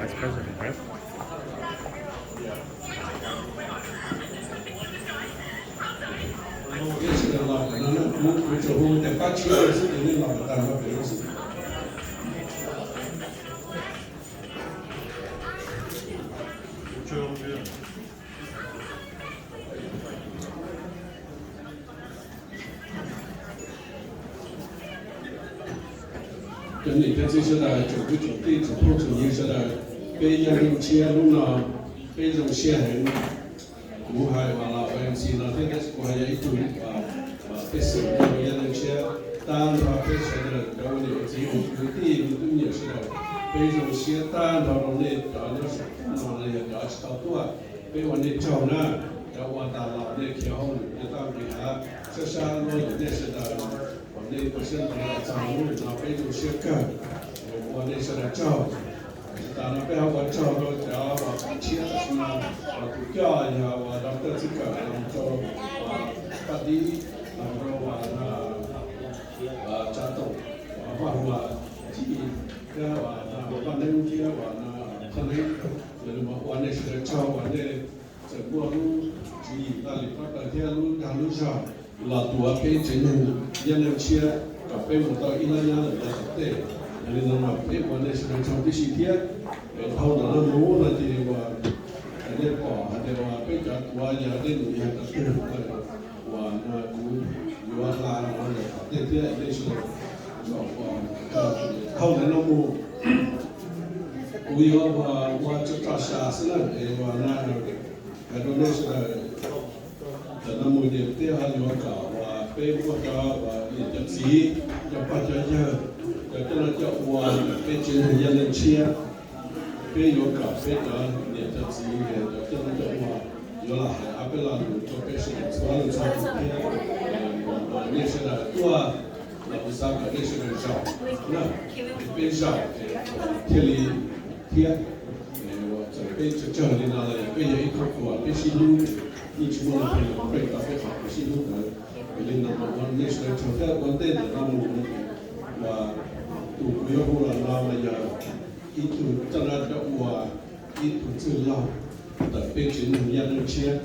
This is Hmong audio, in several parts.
Kuv tsuas hu tias pab tsib xwb ces nej los tag nrho pem xwb. Cov niam cov txiv sawv daws, tsoom kwv tsoom tij tsoom phooj tsoom ywg sawv daws, peb Yaj Neej Ntshiab hnub no peb zoo siab heev. Kuv hais uas los ua M C no thiab tab sis kuv hais yog ib tug pej xeem Yaj Neej Ntshiab tag nrho peb sawv daws cov ua niam ua txiv ua kwv tij ua tub nyiam sawv daws, peb zoo siab tag nrho rau nej cov nyob saum no los yog cov tsis tau tuaj, peb ua nej tsaug na. Cov ua tas los nej khiav hauj lwm nej tau nqis hav sab sab luaj yog nej sawv daws, uas nej ua siab ntev los txog hnub no peb zoo siab kawg, ua nej sawv daws tsaug. Tsis tas no peb ho ua tsaug rau cov uas pab tshiab tam sim no, uas tus coj yog uas Doctor Txwj Kawm los rau uas Paj Tib, los rau uas Tsav Toom, uas Vaj Huas Txij, thiab uas Vaj Neeb thiab uas Thaj Neeb, ua nej sawv daws tsaug uas nej txawm muaj lub tswv yim ntaj li pab plaws thiab lub dag lub zog los tuav peb tsev neeg Yaj Neej Ntshiab kom peb mus tau ib lab nyab lawm yav tom ntej. Yog li no mas peb ua nej sawv daws tsaug tib si thiab. Dhau ntawm no mus no ces uas nej pom hais tias uas peb cov tuav yog dej num yog cov twg uas kuv yuav hla no ntawm tom ntej thiab nej sawv daws zom uas dhau ntawm no mus kuv yuav uas ua tso tso sa xwb na es uas na hais rau nej sawv daws. Ntawm no mus ces peb ho yuav kom uas peb muaj cov uas niam cov txiv, cov pog cov yawg, cov coj noj coj ua, peb tsev neeg Yaj Neej Ntshiab, peb yuav kom peb cov niam cov txiv, cov coj noj coj ua yuav los hais ob peb lo lus rau peb sawv daws txhua leej txhua tus thiab. Nej sawv daws tuaj los kuv xav kom nej sawv daws zaum na, peb zaum thiaj li thiab. Txawm peb tsawg tsawg li no los peb yog ib khub uas peb sib hlub, yeej tsis muaj leej twg los pheej tau peb qhov kev sib hlub ntawd. Yog li no mas ua nej sawv daws tsaug thiab ua ntej ntawm no mus uas tus kuv yuav hu los no mas yog ib tug coj noj coj ua, ib tug txwj laug ntawm peb tsev neeg Yaj Neej Ntshiab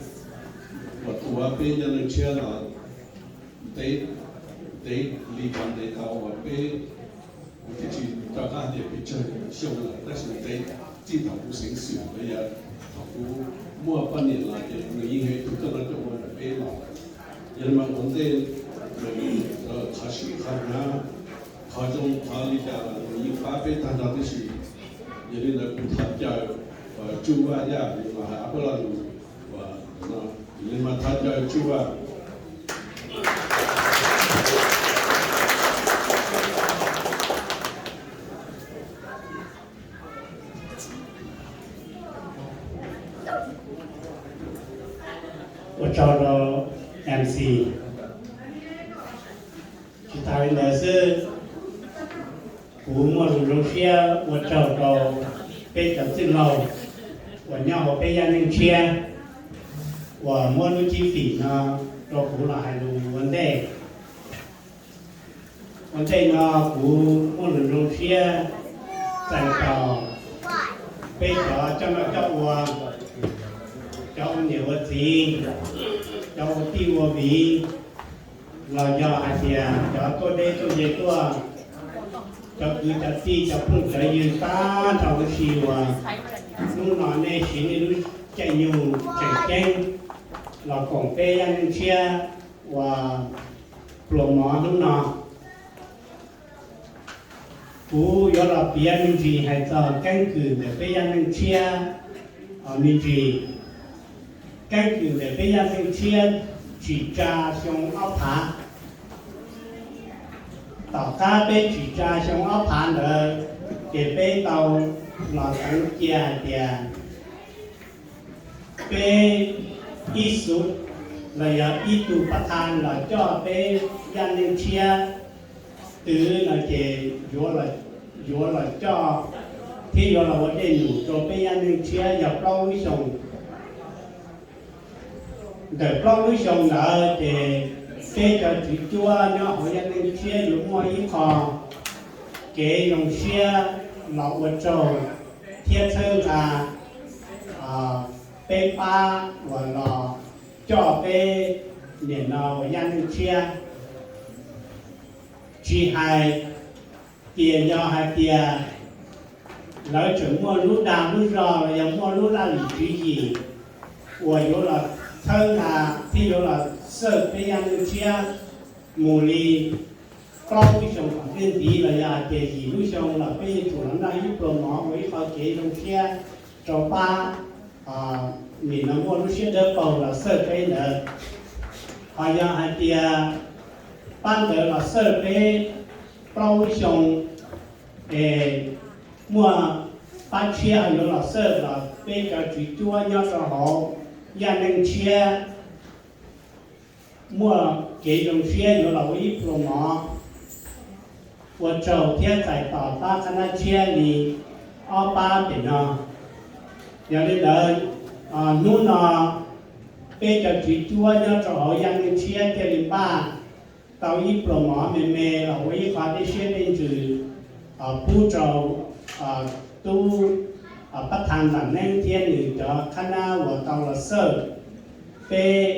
uas tuav peb Yaj Neej Ntshiab los ntev, ntev li cov ntev tau uas peb, kuv twb tsis rov qab hais tias pes tsawg xyoo lawm tab sis ntev txij thaum kuv xeev xwm los yog thaum kuv muaj poj niam los ces nws yeej yog ib tug coj noj coj ua ntawm peb los. Yog li mas ua ntej qhov swm qhov hnyav, qhov zoo qhov li cas los nws yeej pab peb tag nrho tib si. Yog li ntawd kuv thov caw Tsuj Vaj Yaj los hais ob peb lo lus no. Yog li mas thov caw Tsuj Vaj. Ua tsaug rau M C. Tsis tas li ntawd xwb, kuv muaj lus zoo siab ua tsaug rau peb cov txwj laug uas nyob hauv peb Yaj Neej Ntshiab uas muab lub cib fim no rau kuv los hais lus ua ntej. Ua ntej no kuv muaj lus zoo siab txais tos peb cov coj noj coj ua, cov ua niam ua txiv, cov ua tij ua viv, los yog hais tias cov tuaj deb tuaj ze tuaj, cov kwv cov tij cov phooj cov ywg tag nrho huv si uas hnub no nej siv nej lub caij nyoog tseem ceeb los koom peb Yaj Neej Ntshiab uas pluas mov hnub no. Kuv yuav los piav me ntsis hais txog keeb kwm ntawm peb Yaj Neej Ntshiab me ntsis. Keeb kwm ntawm peb Yaj Neej Ntshiab tsim tsa xyoo ob phav. Tom qab peb tsim tsa xyoo ob phav ntawd, ces peb tau los teev cia hais tias peb ib xub los yog ib tug pab thaj los coj peb Yaj Neej Ntshiab twg no ces yuav los coj thiab yuav los ua dej num rau peb Yaj Neej Ntshiab yog plaub lub xyoo. Ntawm plaub lub xyoo ntawd ces peb cov tswv cuab nyob hauv Yaj Neej Ntshiab yuav muaj ib qho kev zoo siab los ua tsaug thiab txhawb nqa peb pab uas los coj peb niam no uas Yaj Neej Tshiab. Tsis hais tias yog hais tias lawv tseem muaj lub dag lub zog los yog muaj lub laj lim tswv yim uas yuav los txhawb nqa thiab yuav los xawj peb Yaj Neej Tshiab mus li plaub lub xyoo tom ntej ntxiv los yog hais tias yim lub xyoo los peb yuav tsum los noj ib pluas mov ua ib qho kev zoo siab rau pab nim no muaj lub siab dawb paug los xawj peb ntawd. Ho yog hais tias pab ntawd los xawj peb plaub lub xyoo es muaj pab tshiab ho yuav los xawj los peb cov tswv cuab nyob rau hauv Yaj Neej Tshiab muaj kev zoo siab yuav los ua ib pluas mov ua tsaug thiab txais tos pab qhab nab tshiab li ob pab pem no. Yog li ntawd, hnub no peb cov tswv cuab nyob rau hauv Yaj Neej Tshiab thiaj li npaj tau ib pluas mov me me los ua ib qho dej siab dej ntsws pub rau tub pab thas Ntam Neeb thiab nws cov qhab nab uas tau los xawj peb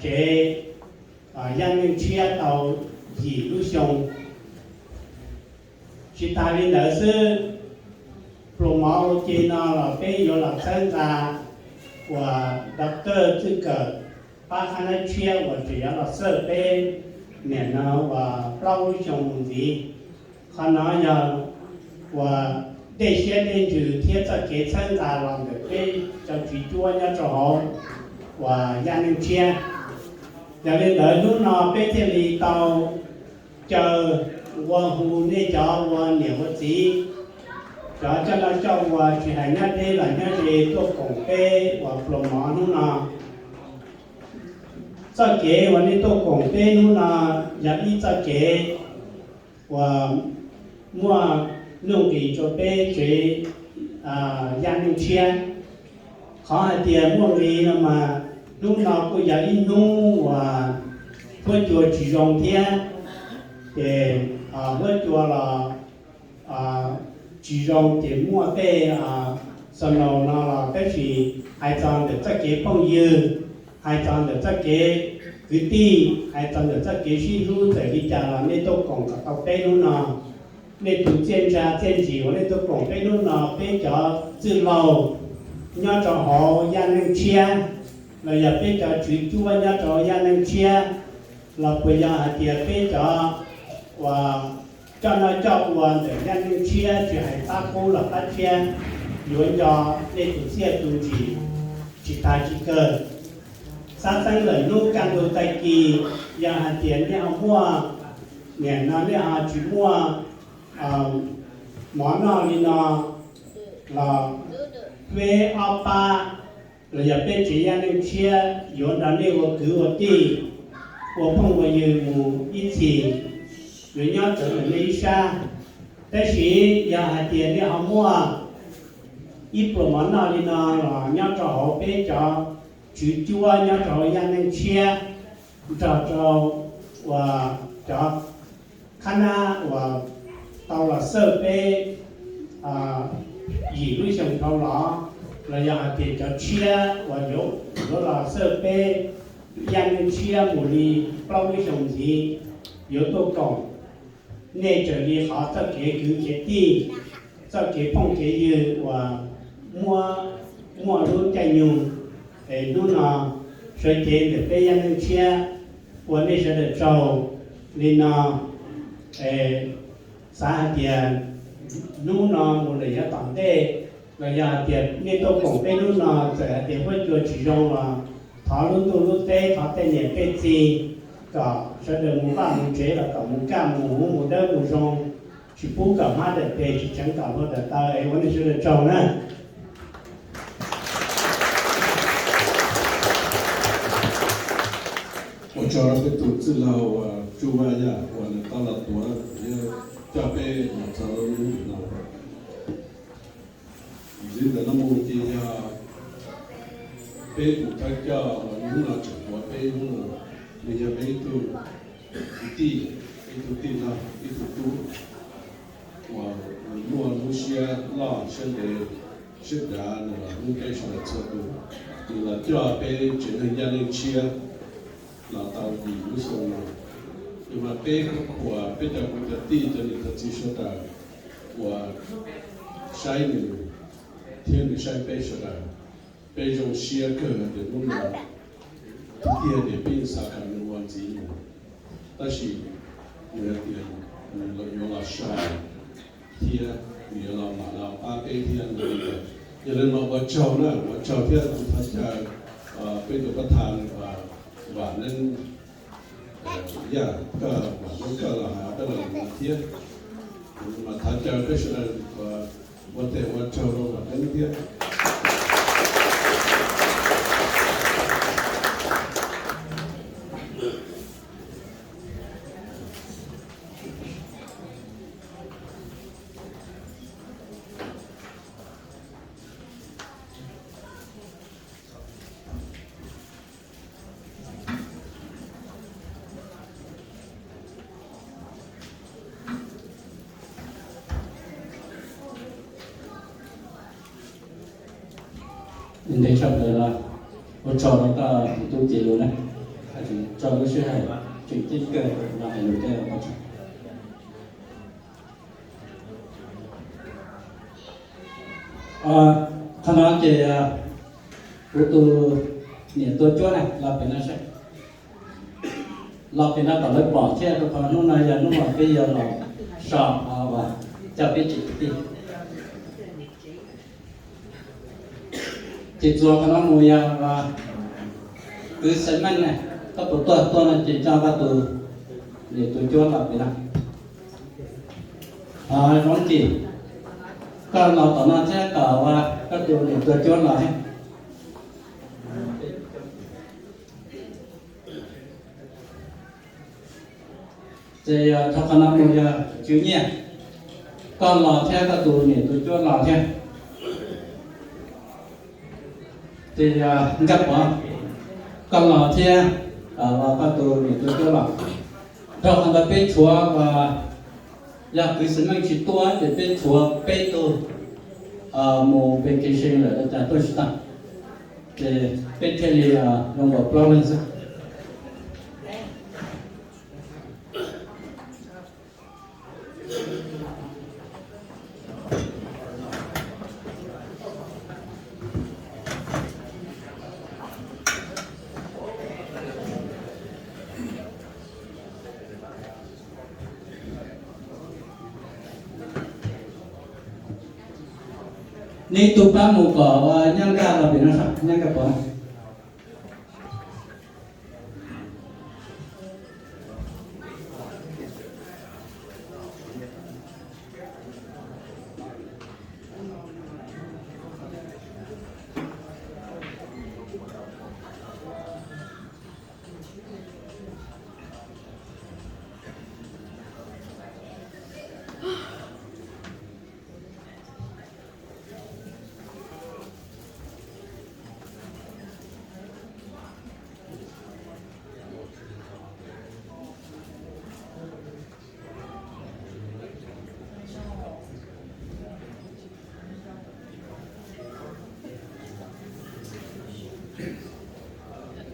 tsev Yaj Neej Tshiab tau yim lub xyoo. Tsis tas li ntawd xwb, pluas mov ua ke no los peb yuav los txhawb nqa uas Doctor Txwj Kawm pab qhab nab tshiab uas tseem yuav los xawj peb niam no uas plaub lub xyoo mus ntxiv. Qhov no yog uas dej siab dej ntsws thiab txoj kev txhawb nqa los ntawm peb cov tswv cuab nyob rau hauv uas Yaj Neej Tshiab. Yog li ntawd hnub no peb thiaj li tau caw ua hu nej cov ua niam ua txiv, cov coj noj coj ua tsis hais nyob deb los nyob ze tuaj koom peb uas pluas mov hnub no. Txoj kev uas nej tuaj koom peb hnub no yog ib txoj kev uas muaj nuj nqis rau peb tsev Yaj Neej Tshiab. Qhov hais tias muaj nqis no mas hnub no kuj yog ib hnub uas huab cua tsis zoo thiab, ces huab cua los tsis zoo ces muaj tej xo naus no los tab sis hais txog ntawm txoj kev phooj ywg, hais txog ntawm txoj kev kwv tij, hais txog ntawm txoj kev sib hlub txawm li cas los nej tuaj koom kom tau peb hnub no. Nej tus txiaj ntsha txiaj ntsig uas nej tuaj koom peb hnub no, peb cov txwj laug nyob rau hauv Yaj Neej Tshiab los yog peb cov tswv cuab nyob rau Yaj Neej Tshiab, los puas yog hais tias peb cov uas coj noj coj ua ntawm Yaj Neej Tshiab tsis hais pab qub los pab tshiab yuav nco nej tus txiaj tus ntsig tsis tas tsis kawg. Xav txeeb lawm hnub kaj ntug tag kis yog hais tias nej ho muaj, niam no nej ho tsis muaj mov noj li no los peb ob pab los yog peb tsev Yaj Neej Tshiab yuav nrog nej ua kwv ua tij, ua phooj ua ywg mus ib txhis, yuav nyob txawv ntawm nej ib sab. Tab sis yog hais tias nej ho muaj ib pluas mov noj li no los nyob rau hauv peb cov tswv cuab nyob rau hauv Yaj Neej Tshiab nrog rau uas cov qhab nab uas tau los xawj peb yim lub xyoo dhau los, los yog hais tias cov tshiab uas yuav los xawj peb Yaj Neej Tshiab mus li plaub lub xyoo ntxiv yuav tuaj koom, nej raws li qhov txoj kev kwv kev tij, txoj kev phooj kev ywg uas muaj, muaj lub caij nyoog es hnub no sawv cev ntawm peb Yaj Neej Tshiab ua nej sawv daws tsaug li no. Xav hais tias hnub no mus lawm yav tom ntej los yog hais tias nej tuaj koom peb hnub no txawm hais tias huab cua tsis zoo los thov lub ntuj lub teb, thov tej niam tej txiv kom sawv daws mus vaj mus tsev los kom mus kaj mus huv mus dawb mus zoo, tsis pub kom hmab dawm tes, tsis tseev kom hlua dawm taw es ua nej sawv daws tsaug na. Ua tsaug rau peb tus txwj laug uas Tsuj Vaj Yaj uas nws tau los tuav, coj peb los txog lub hnub no. Ntxiv ntawm no mus ces yog peb tus thawj coj uas hnub no tseem tuav peb hnub no, nws yog peb ib tug kwv tij, ib tug tij laug, ib tug tub uas Muaj lub siab loj siab ntev siab dav los hlub peb sawv daws txhua tus, nws los coj peb tsev neeg Yaj Leej Tshiab los tau yim lub xyoo no. Yog mas peb khub khuas, peb cov kwv cov tij, cov niam cov txiv sawv daws uas saib nws thiab nws saib peb sawv daws, peb zoo siab kawg hais tias hnub no tiag tiag tias peb yeej xav kom nws ua ntxiv mus, tab sis nws hais tias nws yuav los so thiab nws yuav los mam los pab peb thiab no. Yog li no ua tsaug na, ua tsaug thiab kuv thov caw peb tus pab thas Vam Neeb Yaj, koj Vam Neeb koj los hais ob peb lo lus no thiab. Kuv mam thov caw peb sawv daws ua tes ua tsaug rau Vam Neeb thiab. Ntev tshaj plaws los ua tsaug rau koj tus tub Cev Lus na, tseem tso lub sij hawm tseem ceeb kawg los hais lus thiab ua tsaug. Qhov no ces kuv tus niam tua cuab na los pem no saib, los pem no kom lawv pom thiab rau qhov hnub no yog hnub uas peb yuav los so uas coj peb tsev kwv tij. Ces txuas qhov no mus yog kwv Xaiv Meej na, koj puas tuaj? Tuaj no ces coj koj tus niam tua cuab los pem no. Zoo Kim, koj los tom no thiab kom koj tus niam tua cuab los thiab. Ces yog rau qhov no mus yog Tswv Nyiaj, koj los thiab koj tus niam tua cuab los thiab. Ces yog Nkaj Pov, koj los thiab, los koj tus niam tua cuab los. Rau qhov ntawd peb tshuav, yog kwv Xaiv Meej tsis tuaj ces peb tshuav peb tug mus vacation lawm ua cas tuaj tsis tau, ces peb thiaj li zoo nkaus plaub leeg xwb. Neb tug pab mus kom Nyab Nkaj los pem no, Nyab Nkaj Pov.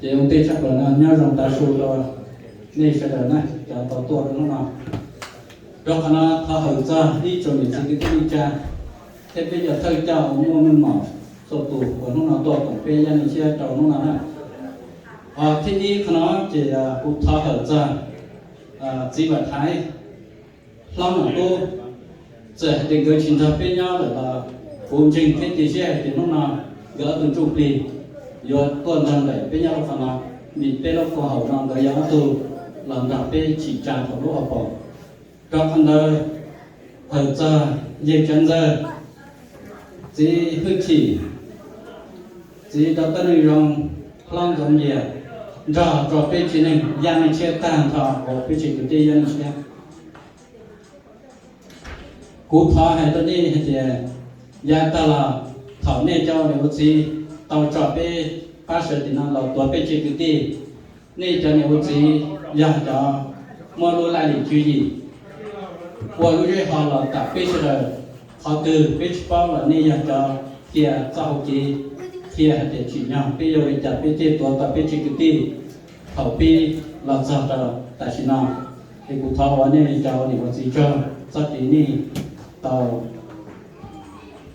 Ces ua ntej tshaj plaws no nyob zoo tav su rau nej sawv daws na, cov tau tuaj rau hnub no. Rau qhov no thov hawm txog ib tsoom niam txiv kwv tij neej tsa thiab peb cov thawj coj uas muaj meej mom txhua tus uas hnub no tuaj koom peb Yaj Leej Tshiab rau hnub no na. Thib ib qhov no ces kuv thov hawm txog txiv Vam Thaiv, hlob Nom Tub. Txawm hais tias nkawd tsis nrog peb nyob lawm los kuv ntseeg thiab cia siab hais tias hnub no nkawd ob tug ntsuj plig yuav tuaj nrog nraim peb nyob rau qhov no, vim peb lub koom haum no nkawd yog ob tug los nrog peb tsim tsa thaum lub hauv paus. Rau qhov ntawd hawm txog yawg Tsav Ntxawg, txiv Hwj Chim, txiv Dov Tab Neej Zoo, hlob Ntxoov Yias, nrog rau peb tsev neeg Yaj Leej Tshiab tag nrho uas peb tsev kwv tij Yaj Leej Tshiab. Kuv thov hais rau nej hais tias yav tag los thaum nej cov niam ua txiv tau tso peb pab sawv tim no los tuav peb tsev kwv tij, nej cov niam ua txiv yog cov muaj lub laj lim tswv yim ua lub zeb ho los tam peb sawv daws Qhov twg peb tsis paub los nej yog cov qhia txoj hau kev, qhia hais tias tsim nyog peb yuav ua li cas peb thiaj tuav tau peb tsev kwv tij thaum pib los txog rau tam sim no. Es kuv thov ua nej cov niam ua txiv tsaug txoj kev nej tau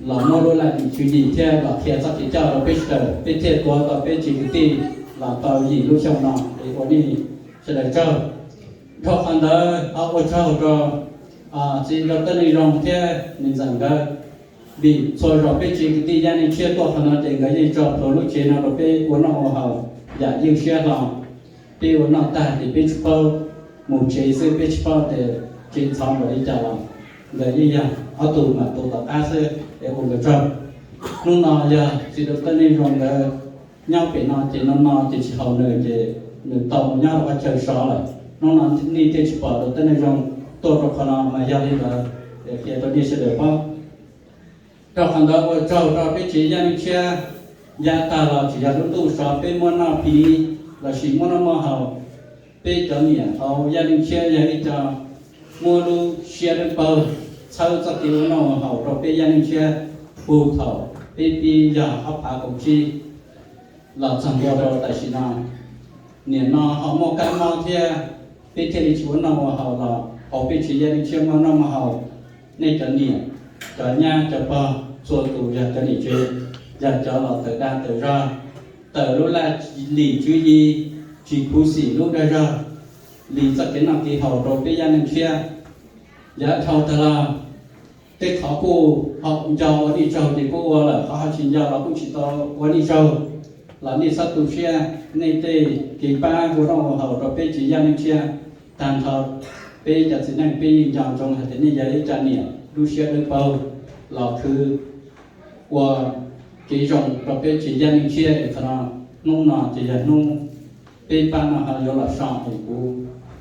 los muab lub laj lim tswv yim thiab los qhia txoj kev coj rau peb sawv daws, peb thiaj tuav tau peb tsev kwv tij los tau yim lub xyoo no. Es ua nej sawv daws tsaug. Dhau qhov ntawd ho ua tsaug rau txiv Dau Teeb Neej Zoo thiab nws ntxawm nkawd, vim txhua zaus peb tsev kwv tij Yaj Neej Tshiab tuaj qhov no ces nkawd yeej tso plhuav lub tsev no rau peb ua noj ua haus yam ywj siab hlo. Peb ua noj tag ces peb tsis paub mus tsev xwb, peb tsis paub tias tsev ntxhov npaum li cas los nkawd yeej yog ob tug mam tu tom qab xwb es ua nkawd tsaug. Hnub no yog txiv Dau Teeb Neej Zoo nkawd nyob pem no ces no no ces tsis haum nws ces nws tau mus nyob rau qhov chaw sov lawm. Hnub no nej thiaj tsis pom Dau Teeb Neej Zoo tuaj rau qhov no mas yog li ntawd es qhia rau nej sawv daws paub. Rau qhov ntawd ua tsaug rau peb tsev Yaj Neej Tshiab, yav tag los tsis yog lub ntuj sov peb muab noj pib lossis muab noj muab haus. Peb cov niam hauv Yaj Neej Tshiab yog ib co muab lub siab dawb paug txhawb txoj kev ua noj ua haus rau peb Yaj Neej Tshiab puag thaum peb pib yog ob phav kaum tsib los txog ntua rau tam sim no. Nim no ho muaj kab mob thiab, peb thiaj li tsis ua noj ua haus los hauv peb tsev Yaj Neej Tshiab muaj noj muaj haus. Nej cov niam, cov nyab, cov pog, txhua tus yog cov niam tsev, yog cov los tawm dag tawm zog, tawm lub laj lim tswv yim, tsis khuv xim lub dag zog, lim txoj kev noj kev haus rau peb Yaj Neej Tshiab. Yav dhau tag los tej qhov kuj ho nco ua nej tsaug ces kuj ua lawm, qhov ho tsis nco los kuj tsis tau ua nej tsaug. Los nej txhob tu siab, nej tej kev pab ua noj ua haus rau peb tsev Yaj Neej Tshiab tag nrho, peb cov txiv neej peb yeej nco ntsoov hais tias nej yog ib co niam lub siab dawb paug los khwv ua kev zoo rau peb tsev Yaj Neej Tshiab es qhov no, hnub no ces yog hnub peb pab no ho yuav los so es kuv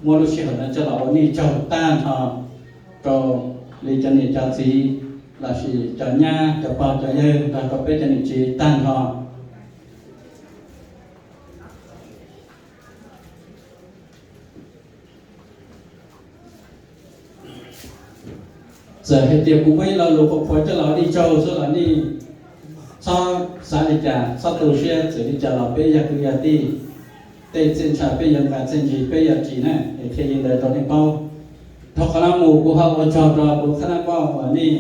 muab lub sij hawm no coj los ua nej tsaug tag nrho rau li cov niam cov txiv lossis cov nyab cov pog cov yawg los rau peb cov niam tsev tag nrho. Txawm hais tias kuv muaj ib lo lus qhuav qhuav coj los ua nej tsaug xwb los nej txhob xav li cas, txhob tu siab, txawm li cas los peb yog kwv yog tij, tej txiaj ntsha peb yuav nqa txiaj ntsig peb yuav tsis na, es qhia li ntawd rau nej paub. Dhau qhov no mus kuv ho ua tsaug rau kuv qhab nab poj uas nej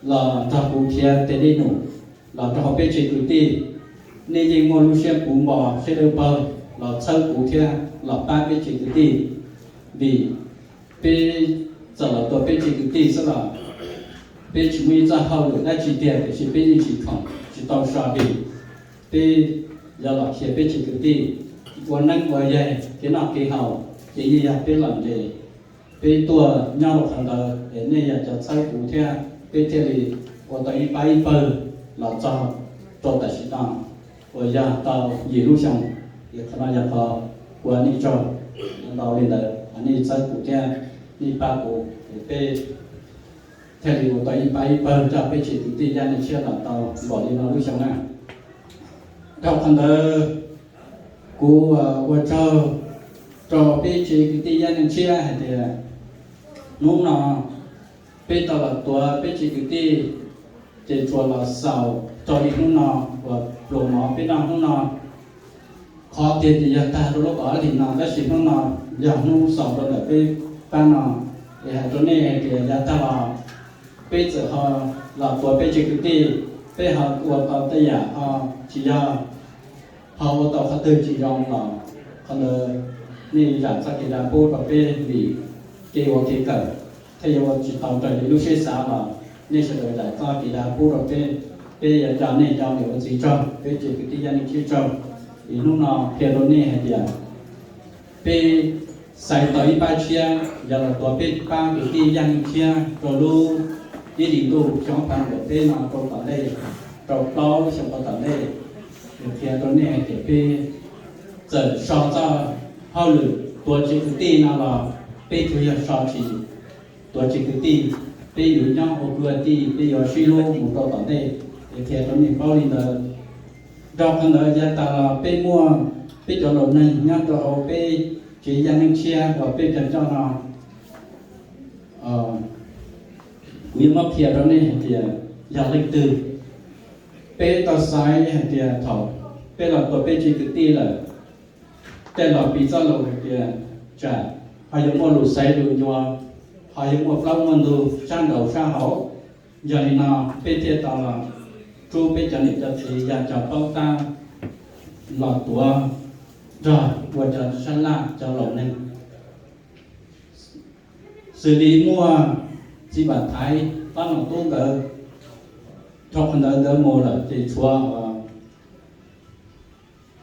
los nrog kuv khiav tes dej num los rau hauv peb tsev kwv tij. Nej yeej muaj lub siab puv npo siab dawb paug los txhawb kuv thiab los pab peb tsev kwv tij, vim peb txawm los tua peb tsev kwv tij xwb los peb tsis muaj ib txoj hauj lwm dab tsi tiag tiam sis peb yeej tsis khoom tsis tau so vim peb yuav los khiav peb tsev kwv tij ua neeb ua yaig kev noj kev haus ces yeej yog peb los nres. Peb tuaj nyob rau qhov ntawd es nej yog cov txhawb kuv thiab peb thiaj li ua tau ib pab ib pawg los txog rau tam sim no uas yog tau yim lub xyoo. Es qhov no yog qhov ua nej tsaug ntau li ntawd, nej txhawb kuv thiab nej pab kuv es peb thiaj li ua tau ib pab ib pawg coj peb tsev kwv tij Yaj Neej Tshiab los tau npaum li no lub xyoo na. Dhau qhov ntawd kuv ua tsaug rau peb tsev kwv tij Yaj Neej Tshiab hais tias hnub no peb tau los tuav peb tsev kwv tij ces tsuas los xaus rau li hnub no uas pluas mov peb noj hnub no. Qhov tiag ces yog tag rau lub kaum ob hlis no tab sis hnub no yog hnub xaus rau ntawm peb pab no. Es hais rau nej hais tias yav tag los peb txawm ho los tuav peb tsev kwv tij, peb ho ua tau tej yam ho tsis yog, ho ua tau qhov twg tsis zoo los qhov ntawd nej zam txoj kev dav pub rau peb vim kev ua kev kawm thiaj yuav ua tsis tau raws li lub siab xav los nej sawv daws zam txoj kev dav pub rau peb. Peb yuav coj nej cov niam ua txiv tsaug, peb tsev kwv tij Yaj Neej Tshiab tsaug. Es hnub no qhia rau nej hais tias peb xaiv tau ib pab tshiab yog los tuav peb pab kwv tij Yaj Neej Tshiab rau lub ib hlis ntuj xyoo ob phav kaum peb no rau tom ntej, rau plaub lub xyoo rau tom ntej. Qhia rau nej hais tias peb txawm so txoj hauj lwm tuav tsev kwv tij no los peb tsuas yog so tsis tuav tsev kwv tij, peb yuav nyob ua kwv ua tij, peb yuav sib hlub mus rau tom ntej. Es qhia rau nej paub li ntawd. Dhau qhov ntawd yav tas los peb muaj peb cov laus neeg nyob rau hauv peb tsev Yaj Neej Tshiab uas peb cov coj no, Kuv yuav muab qhia rau nej hais tias yog leej twg. Peb tau xaiv hais tias thaum peb los tua peb tsev kwv tij lawm, tej los piv txoj lus hais tias tsam ho yuav muaj lus xaiv lus ncua, ho yuav muaj plaub muaj ntug sab nraud sab hauv. Yog li no peb thiaj tau los rub peb cov niam cov txiv yog cov paub tab los tuav nrog ua cov sab laj cov laus neeg. Xws li muaj txiv Vam Thaiv, Pab Nom Tub nkawd, dhau qhov ntawd nkawd mus lawm ces tshuav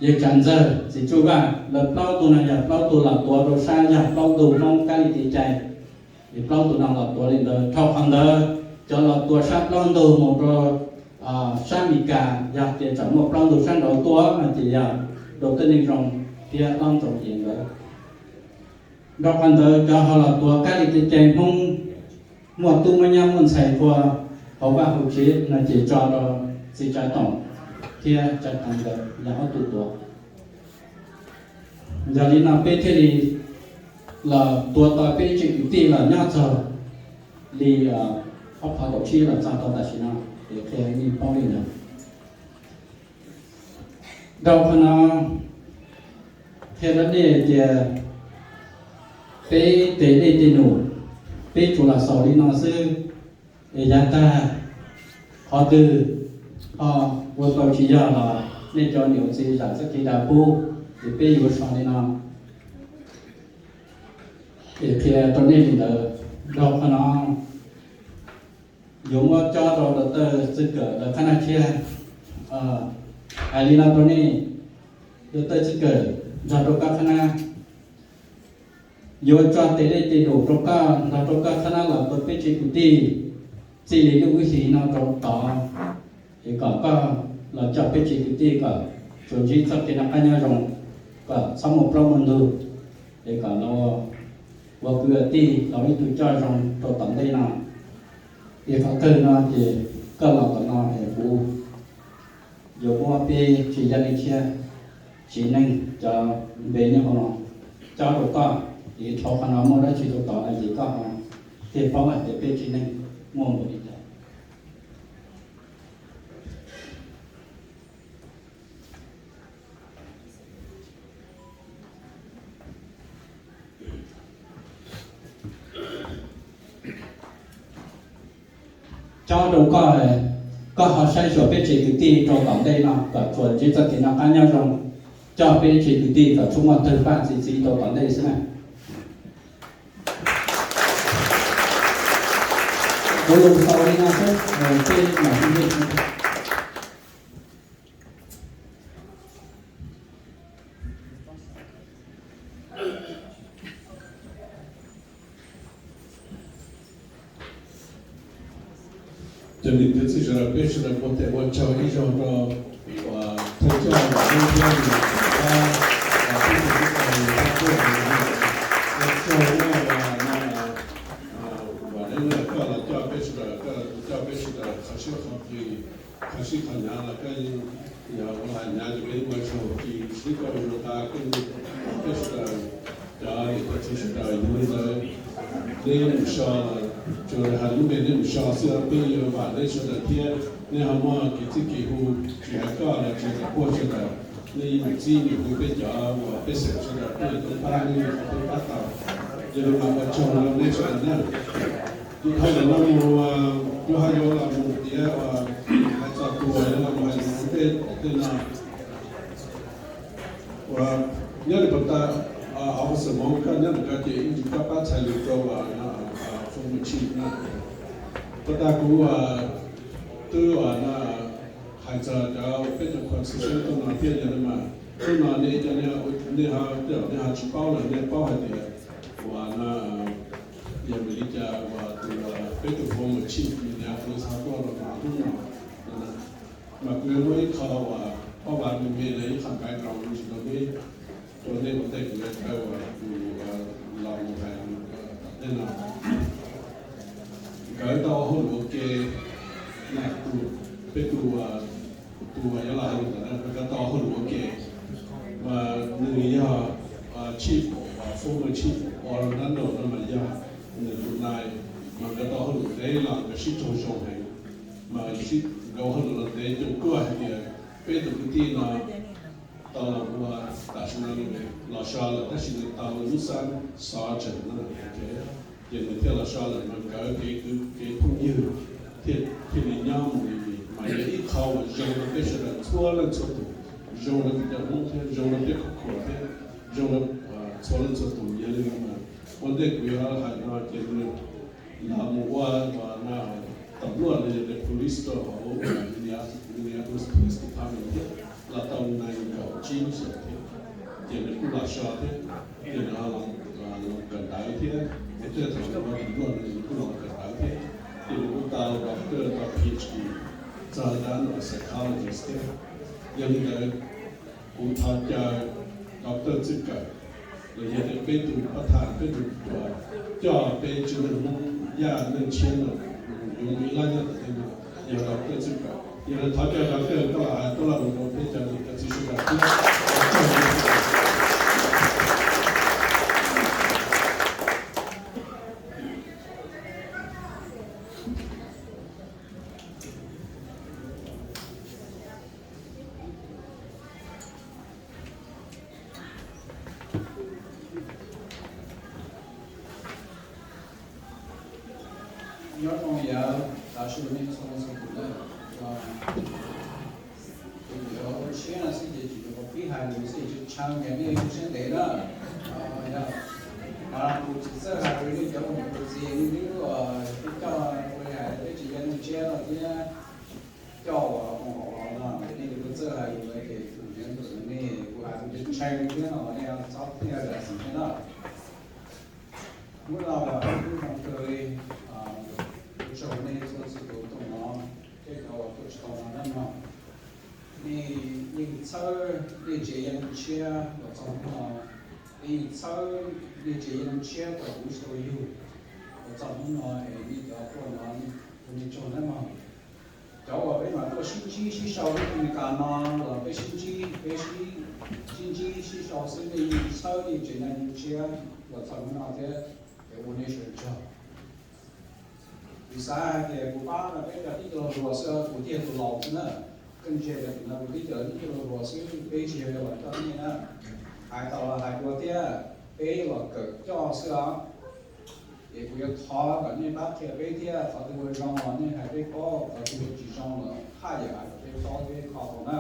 yawg Tsav Ntxawg, txiv Tsuj Vaj, lawv plaub tug no yog plaub tug los tuav rau sab yog plaub ntug Hmoob kab li kev cai. Es plaub tug no los tuav li ntawd, dhau qhov ntawd cov los tuav sab plaub ntug mus rau sab Mes Kas, yog tias tsam muaj plaub ntug sab nraud tuaj no ces yog rau tej neeg zoo thiab ob ntxoov ces nkawd. Dhau qhov ntawd cov ho los tuav kab li kev cai Hmoob, muaj tub muaj nyab muaj ntxhais nqua hauv vaj hauv tsev no ces tso rau txiv Tsav Toom thiab Tsav Theev nkawd yog ob tug tuav. Yog li no peb thiaj li los tuav tau peb tsev kwv tij los nyob txog li ob phav kaum tsib los txog rau tam sim no, es qhia nej paub li ntawd. Dhau qhov no qhia rau nej tias peb tes dej tes num, peb tsuas los xaus li no xwb. Es yav tag qhov twg ho ua tau tsis yog los nej cov niam txiv zam txoj kev dag pub, ces peb yuav so li no. Es qhia rau nej li ntawd. Dhau qhov no yuav muab cob rau Dr. Txwj Kawm lawv qhab nab tshiab. Hais li no rau nej, Dr. Txwj Kawm nrog rau koj qhab nab yuav tso tes dej tes num rau koj nrog rau koj qhab nab los tua peb tsev kwv tij txij li lub ib hlis no rau tod, es kom koj los coj peb tsev kwv tij kom tsuas ntsib txoj kev noj qab nyob zoo, kom txhob muaj plaub muaj ntug, es kom los ua kwv ua tij los ib tug coj zoo rau tom ntej no. Es qhov kawg no ces koj los tom no es kuv yuav muab peb tsev yaj neej thiab tsev neeg cov npe nyob hauv no cob rau koj, es dhau qhov no muaj dab tsi rau tod no ces koj ho thiaj paub hais tias peb tsev neeg muaj npaum li cas. Cob rau koj, koj ho saib xyuas peb tsev kwv tij rau tom ntej no kom tsuas ntsib txoj kev noj qab nyob zoo, coj peb tsev kwv tij kom tsuas muaj tawg paj txi txiv rau tom ntej xwb na. Kuv lus xaus li no xwb, peb mam li Cov niam cov txiv sawv daws, peb sawv daws ua tes ua tsaug ib zaug rau thawj coj Vam Deb thiab nws tus pab, peb tus tub, ua tsaug na, Vam Deb na, koj los coj peb sawv daws, koj coj peb sawv daws qhov siab qhov qis, qhov sib qhov hnyav los koj yeej yog ua hnyav ces peb ua tsaug, tsis sib koj ua nqa koj, peb sawv daws cov niam cov txiv sawv daws. Yog li ntawd, neb mus so, tsuas hais lub npe neb mus so xwb, peb yuav vam neb sawv daws thiab. Neb ho muaj kev txij kev hu, tsis hais koj los tsis hais cov poj sawv daws, nej yeej mus txib mus hu peb cov uas pej xeem sawv daws, peb yuav tau pab neb li qhov peb pab tau. Yog li mas ua tsaug rau neb sawv daws na. Dhau ntawm no mus, kuv ho yuav los mus tiav hais txog tus uas yuav los mus hais lus ua ntej tom ntej no. Uas nyob li puag ta, hauv xwm moov koj nyob ntawm ko ces ib ntsis koj pab txhais lus rau uas Foom Mus Tshis na. Puag ta kuv twb hais txog cov peb cov khuas txhij xeeb tuaj no thiab, yog li mas hnub no nej cov, nej ho, nej ho tsis paub los nej paub hais tias uas no yog vim li cas uas tus, peb tus Foom Mus Tshis Nyias Kuv Xav tuaj los hnub no. Mas kuv yuav muab ib qho uas pab vas me me na, ib qho background me ntsis rau peb, rau nej ua ntej kuv yuav thaij uas tus los mus hais lus tom ntej no. Nkawd tau ua hauj lwm ua ke, peb tus, tus uas yuav los hais lus ntawm no nkawd tau ua hauj lwm ua ke, mas nws yog chief, former chief Orlando no mas yog nws tus nai, Nkawd tau hauj lwm ntev los nkawd sib raug zoo heev, mas nkawd hauj lwm los ntev ces kuj hais tias peb tus kwv tij no tau los ua, tam sim no los so lawm tab sis nws tau lub xab sergeant no, ces nws thiaj los so lawm mas nkawd kev kwv kev phooj ywg thiaj li nyob mus li, mas yog ib qho uas zoo rau peb sawv daws txhua leej txhua tus, zoo rau peb cov Hmoob thiab zoo rau peb khub khuas thiab zoo rau txhua leej txhua tus. Yog li no mas ua ntej kuv yuav hais no ces nws los mus ua tam luaj los yog tias police rau hauv Minneapolis Police Department thiab los tau nees nkaum tsib xyoos thiab, ces nws kuj los so thiab, ces nws los kawm ntawv thiab, ua tej thaum nws ua tam luaj nws kuj los kawm ntawv thiab, ces nws kuj tau doctor tau PhD txog dab no psychologist thiab. Yog li ntawd kuv thov caw doctor Txwj Kawm los yog tias peb tus pab tham peb tus coj peb tsev neeg Hmoob Yaj Neej Tshiab no yuav mus ib lab nyob tom ntej no yog doctor Txwj Kawm. Yog li thov caw doctor koj los hais koj los mus rau peb cov niam cov txiv sawv daws thiab. Nyob zoo yav tas su nej txhua leej txhua tus na, kuv yuav ua siab no xwb ces tsis yuav qhov pib hais lus xwb, tsis tshaw nyias nej lub siab ntev na. Yog mas kuv tsis txawj hais rau nej cov mus kuv txiv nej twb coj ua li hais peb tsis yog neej tshiab no thiab coj uas mus hauv los no ces nej twb txawj hais lus ces kuv yuav ntawm nej kuv hais kuv tsis tshaw thiab no nej txhob thiaj zam txim thiab na. Hnub no kuv zoo kawg li, kuv tsaug nej txhua txhua tus tuaj no, tej cov uas tuaj tsis tau no na no. Nej yeej txhawb nej tsev Yaj Neej Tshiab los txog hnub no, nej yeej txhawb nej tsev Yaj Neej Tshiab kom kuv tsis tau yug los txog hnub no es nej cov tuaj no, ua nej tsaug na mog. Cov uas peb mam tuaj sib ntsib sib sau lub Meskas no los peb sib ntsib, peb sib ntsib sib sau xwb, nej yeej txhawb nej tsev Yaj Neej Tshiab los txog hnub no thiab, es ua nej sawv daws tsaug. Kuv xav hais tias kuv pab no peb cov tib co hluas xwb, kuv thiaj tus laus xwb na. Koj ntsia tias kuv no kuv tib co tib co hluas xwb, peb tsis yog los coj nej na. Hais tau los hais dua thiab, peb los kawm coj xwb os. Ces kuv yuav thov kom nej pab qhia peb thiab, qhov twg ua zoo los nej hais peb paub, qhov twg ua tsis zoo los haj yam hais kom peb paub thiab kho tau na.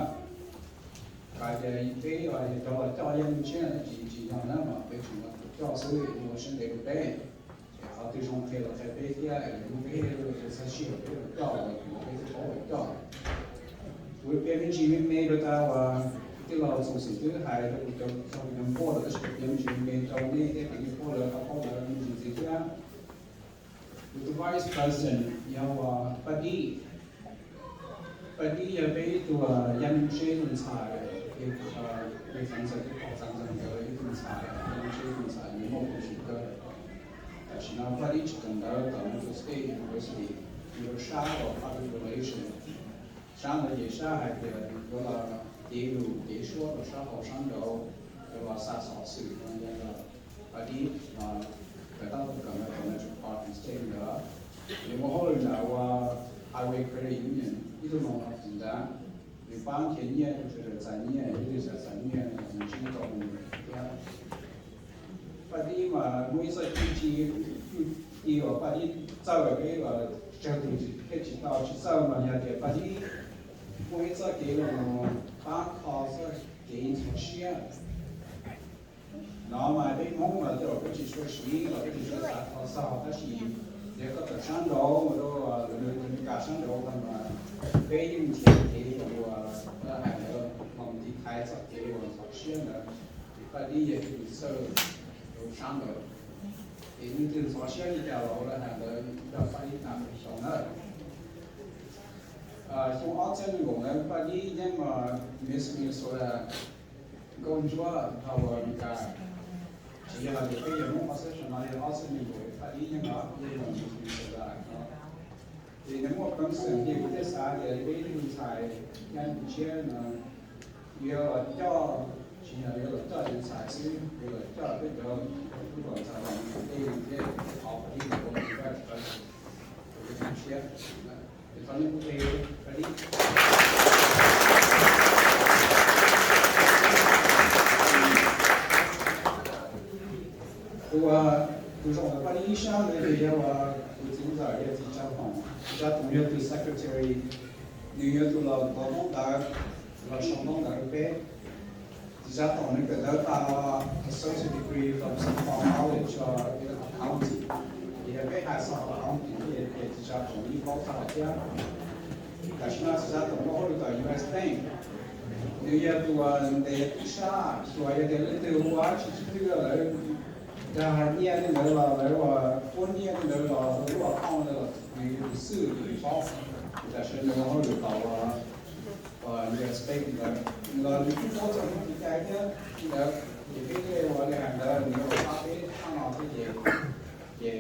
Hais tias peb yog cov los coj Yaj Neej Tshiab no tsis tsis yog na, mas peb tseem los coj xwb, ua siab ntev rau peb. Es qhov twg zoo qhia los qhia peb thiab, es peb txhaj sij hawm peb los coj los kuv peb thiaj paub los coj. Kuv piav me ntsis me me rau tas uas tij laug Txoos Xwm twb hais rau kuv cov, txog kuv cov npuaj lawm, tab sis kuv piav me ntsis me me rau nej thiab kom nej paub lawv, kom paub lawv me ntsis ntxiv thiab. Kuv tus vice president yog uas Paj Dib. Paj Dib yog peb ib tug Yaj Neej Tshiab tus ntxhais, peb xeev ntxawm, peb pog xeev ntxawm ntawd ib tug ntxhais, Yaj Neej Tshiab tus ntxhais nws muaj hauj lwm kawg. Tam sim no Paj Dib tseem kawm ntawv tom Metro State University, nws rau sab uas public relation. Sab ntawd ces sab hais tias yuav los cev lus cev suab rau sab hauv sab nraud, yuav los xa xov xwm no yog Paj Dib no, kawm tab tom kawm ntawv tom Metropolitan State ntawd. Nws muaj hauj lwm nram ua Highway Credit Union, ib tug loan officer ntag. Nws pab nrhiav nyiaj rau sawv daws txais nyiaj, ib tug xav txais nyiaj nws ntsib tau nws thiab. Paj Dib mas muaj ib txoj cwj ci, cwj ci uas Paj Dib txawj peb uas tsawg tus thiaj tsis tau tsis txawj mas yog tias Paj Dib muaj ib txoj kev los pab kho txoj kev ntxhov siab. No mas peb Hmoob mas tej zaum peb tsis tshua siv los peb tsis tshua xav kho txog, tab sis yog koj tawm sab nraud mus rau lawv Meskas sab nraud no mas peb yeej nrhiav kev uas hais ntawd los tiv thaiv txoj kev uas ntxhov siab ntawd. Ces Paj Dib yog tus txawj rau sab ntawd. Ces leej twg ntxhov siab li cas los lawv hais ntawd nrog Paj Dib tham xyoo na. Xyoo ob txhiab nees nkaum ntawd Paj Dib yeej Miss Minnesota, nkauj ntsuab Power Meskas. Tsis yog hais tias peb yog Hmoob ob txhiab soo no, yog ob txhiab nees nkaum Paj Dib yeej los yeej los Miss Minnesota no. Ces nws muaj peev xwm ces kuv thiaj xav tias peb ib tug ntxhais Yaj Neej Tshiab no yuav los coj, tsis yog yuav los coj cov ntxhais xwb, yuav los coj peb cov tub los ntxhais los mus ua ntej thiab, thov Paj Dib los ua vice president. siab. Thov nej ua ke, ready? Tus, tus zaum ntawm paj ib sab ntawd nws yog tus txiv ntxawm, yog txiv Tsav Toom. Txiv Tsav Toom yog tus secretary, nws yog tus los ntov ntawv, los sau ntawv rau peb. Txiv Tsav Toom nws kawm ntawv tau associate degree from Singapore College, uh, in accounting. Ces yog peb hais xyov accounting ces Txiv Tsav Toom yeej paub tag lawm thiab. Tam sim no Txiv Tsav Toom muaj hauj lwm tom U S Bank. Nws yog tus ntes ib sab, tsuas yog tias leej twg ua tsis tsis twg lawv dag nyiaj li ntawd los lawv ua pub nyiaj li ntawd los lawv ua account ntawd los nws yog tus xwb tus paub. Tam sim no nws ua hauj lwm tom U S Bank ntawd, nws los nws kuj paub txog tus cai thiab li ntawd. Ces peb thiaj ua li hais ntawd nws ua pab peb pab no thiab ces, ces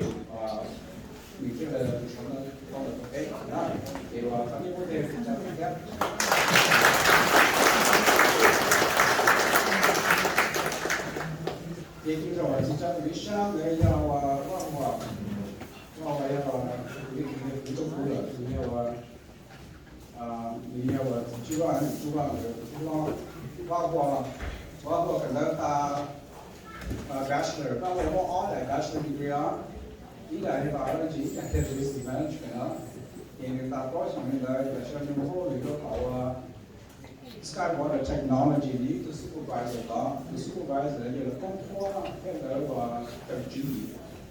nws thiaj li sau ntawv rau peb na. Ces ua thov nej ua tes txhawb thiab. Ces tus zaum txiv Tsav Toom ib sab ntawd yog Vaj Huam, Vaj Huam yog tus li kuv yog kuv tus kuv lawm, nws yog ua, nws yog ua txiv Tswv Vaj, Tswv Vaj ntawd, Vaj Huam, Vaj Huam kawm ntawv tas bachelor, Vaj Huam muaj ob daim bachelor degree os, ib daim yog biology, ib daim yog business management os. Ces nws tas plaub xyoos li ntawd tam sim no nws ua hauj lwm rau tom ua Skywater Technology, nws ib tug supervisor tod, tus supervisor yog lawv koob qhuab thiab lawv ua tawm tswv yim,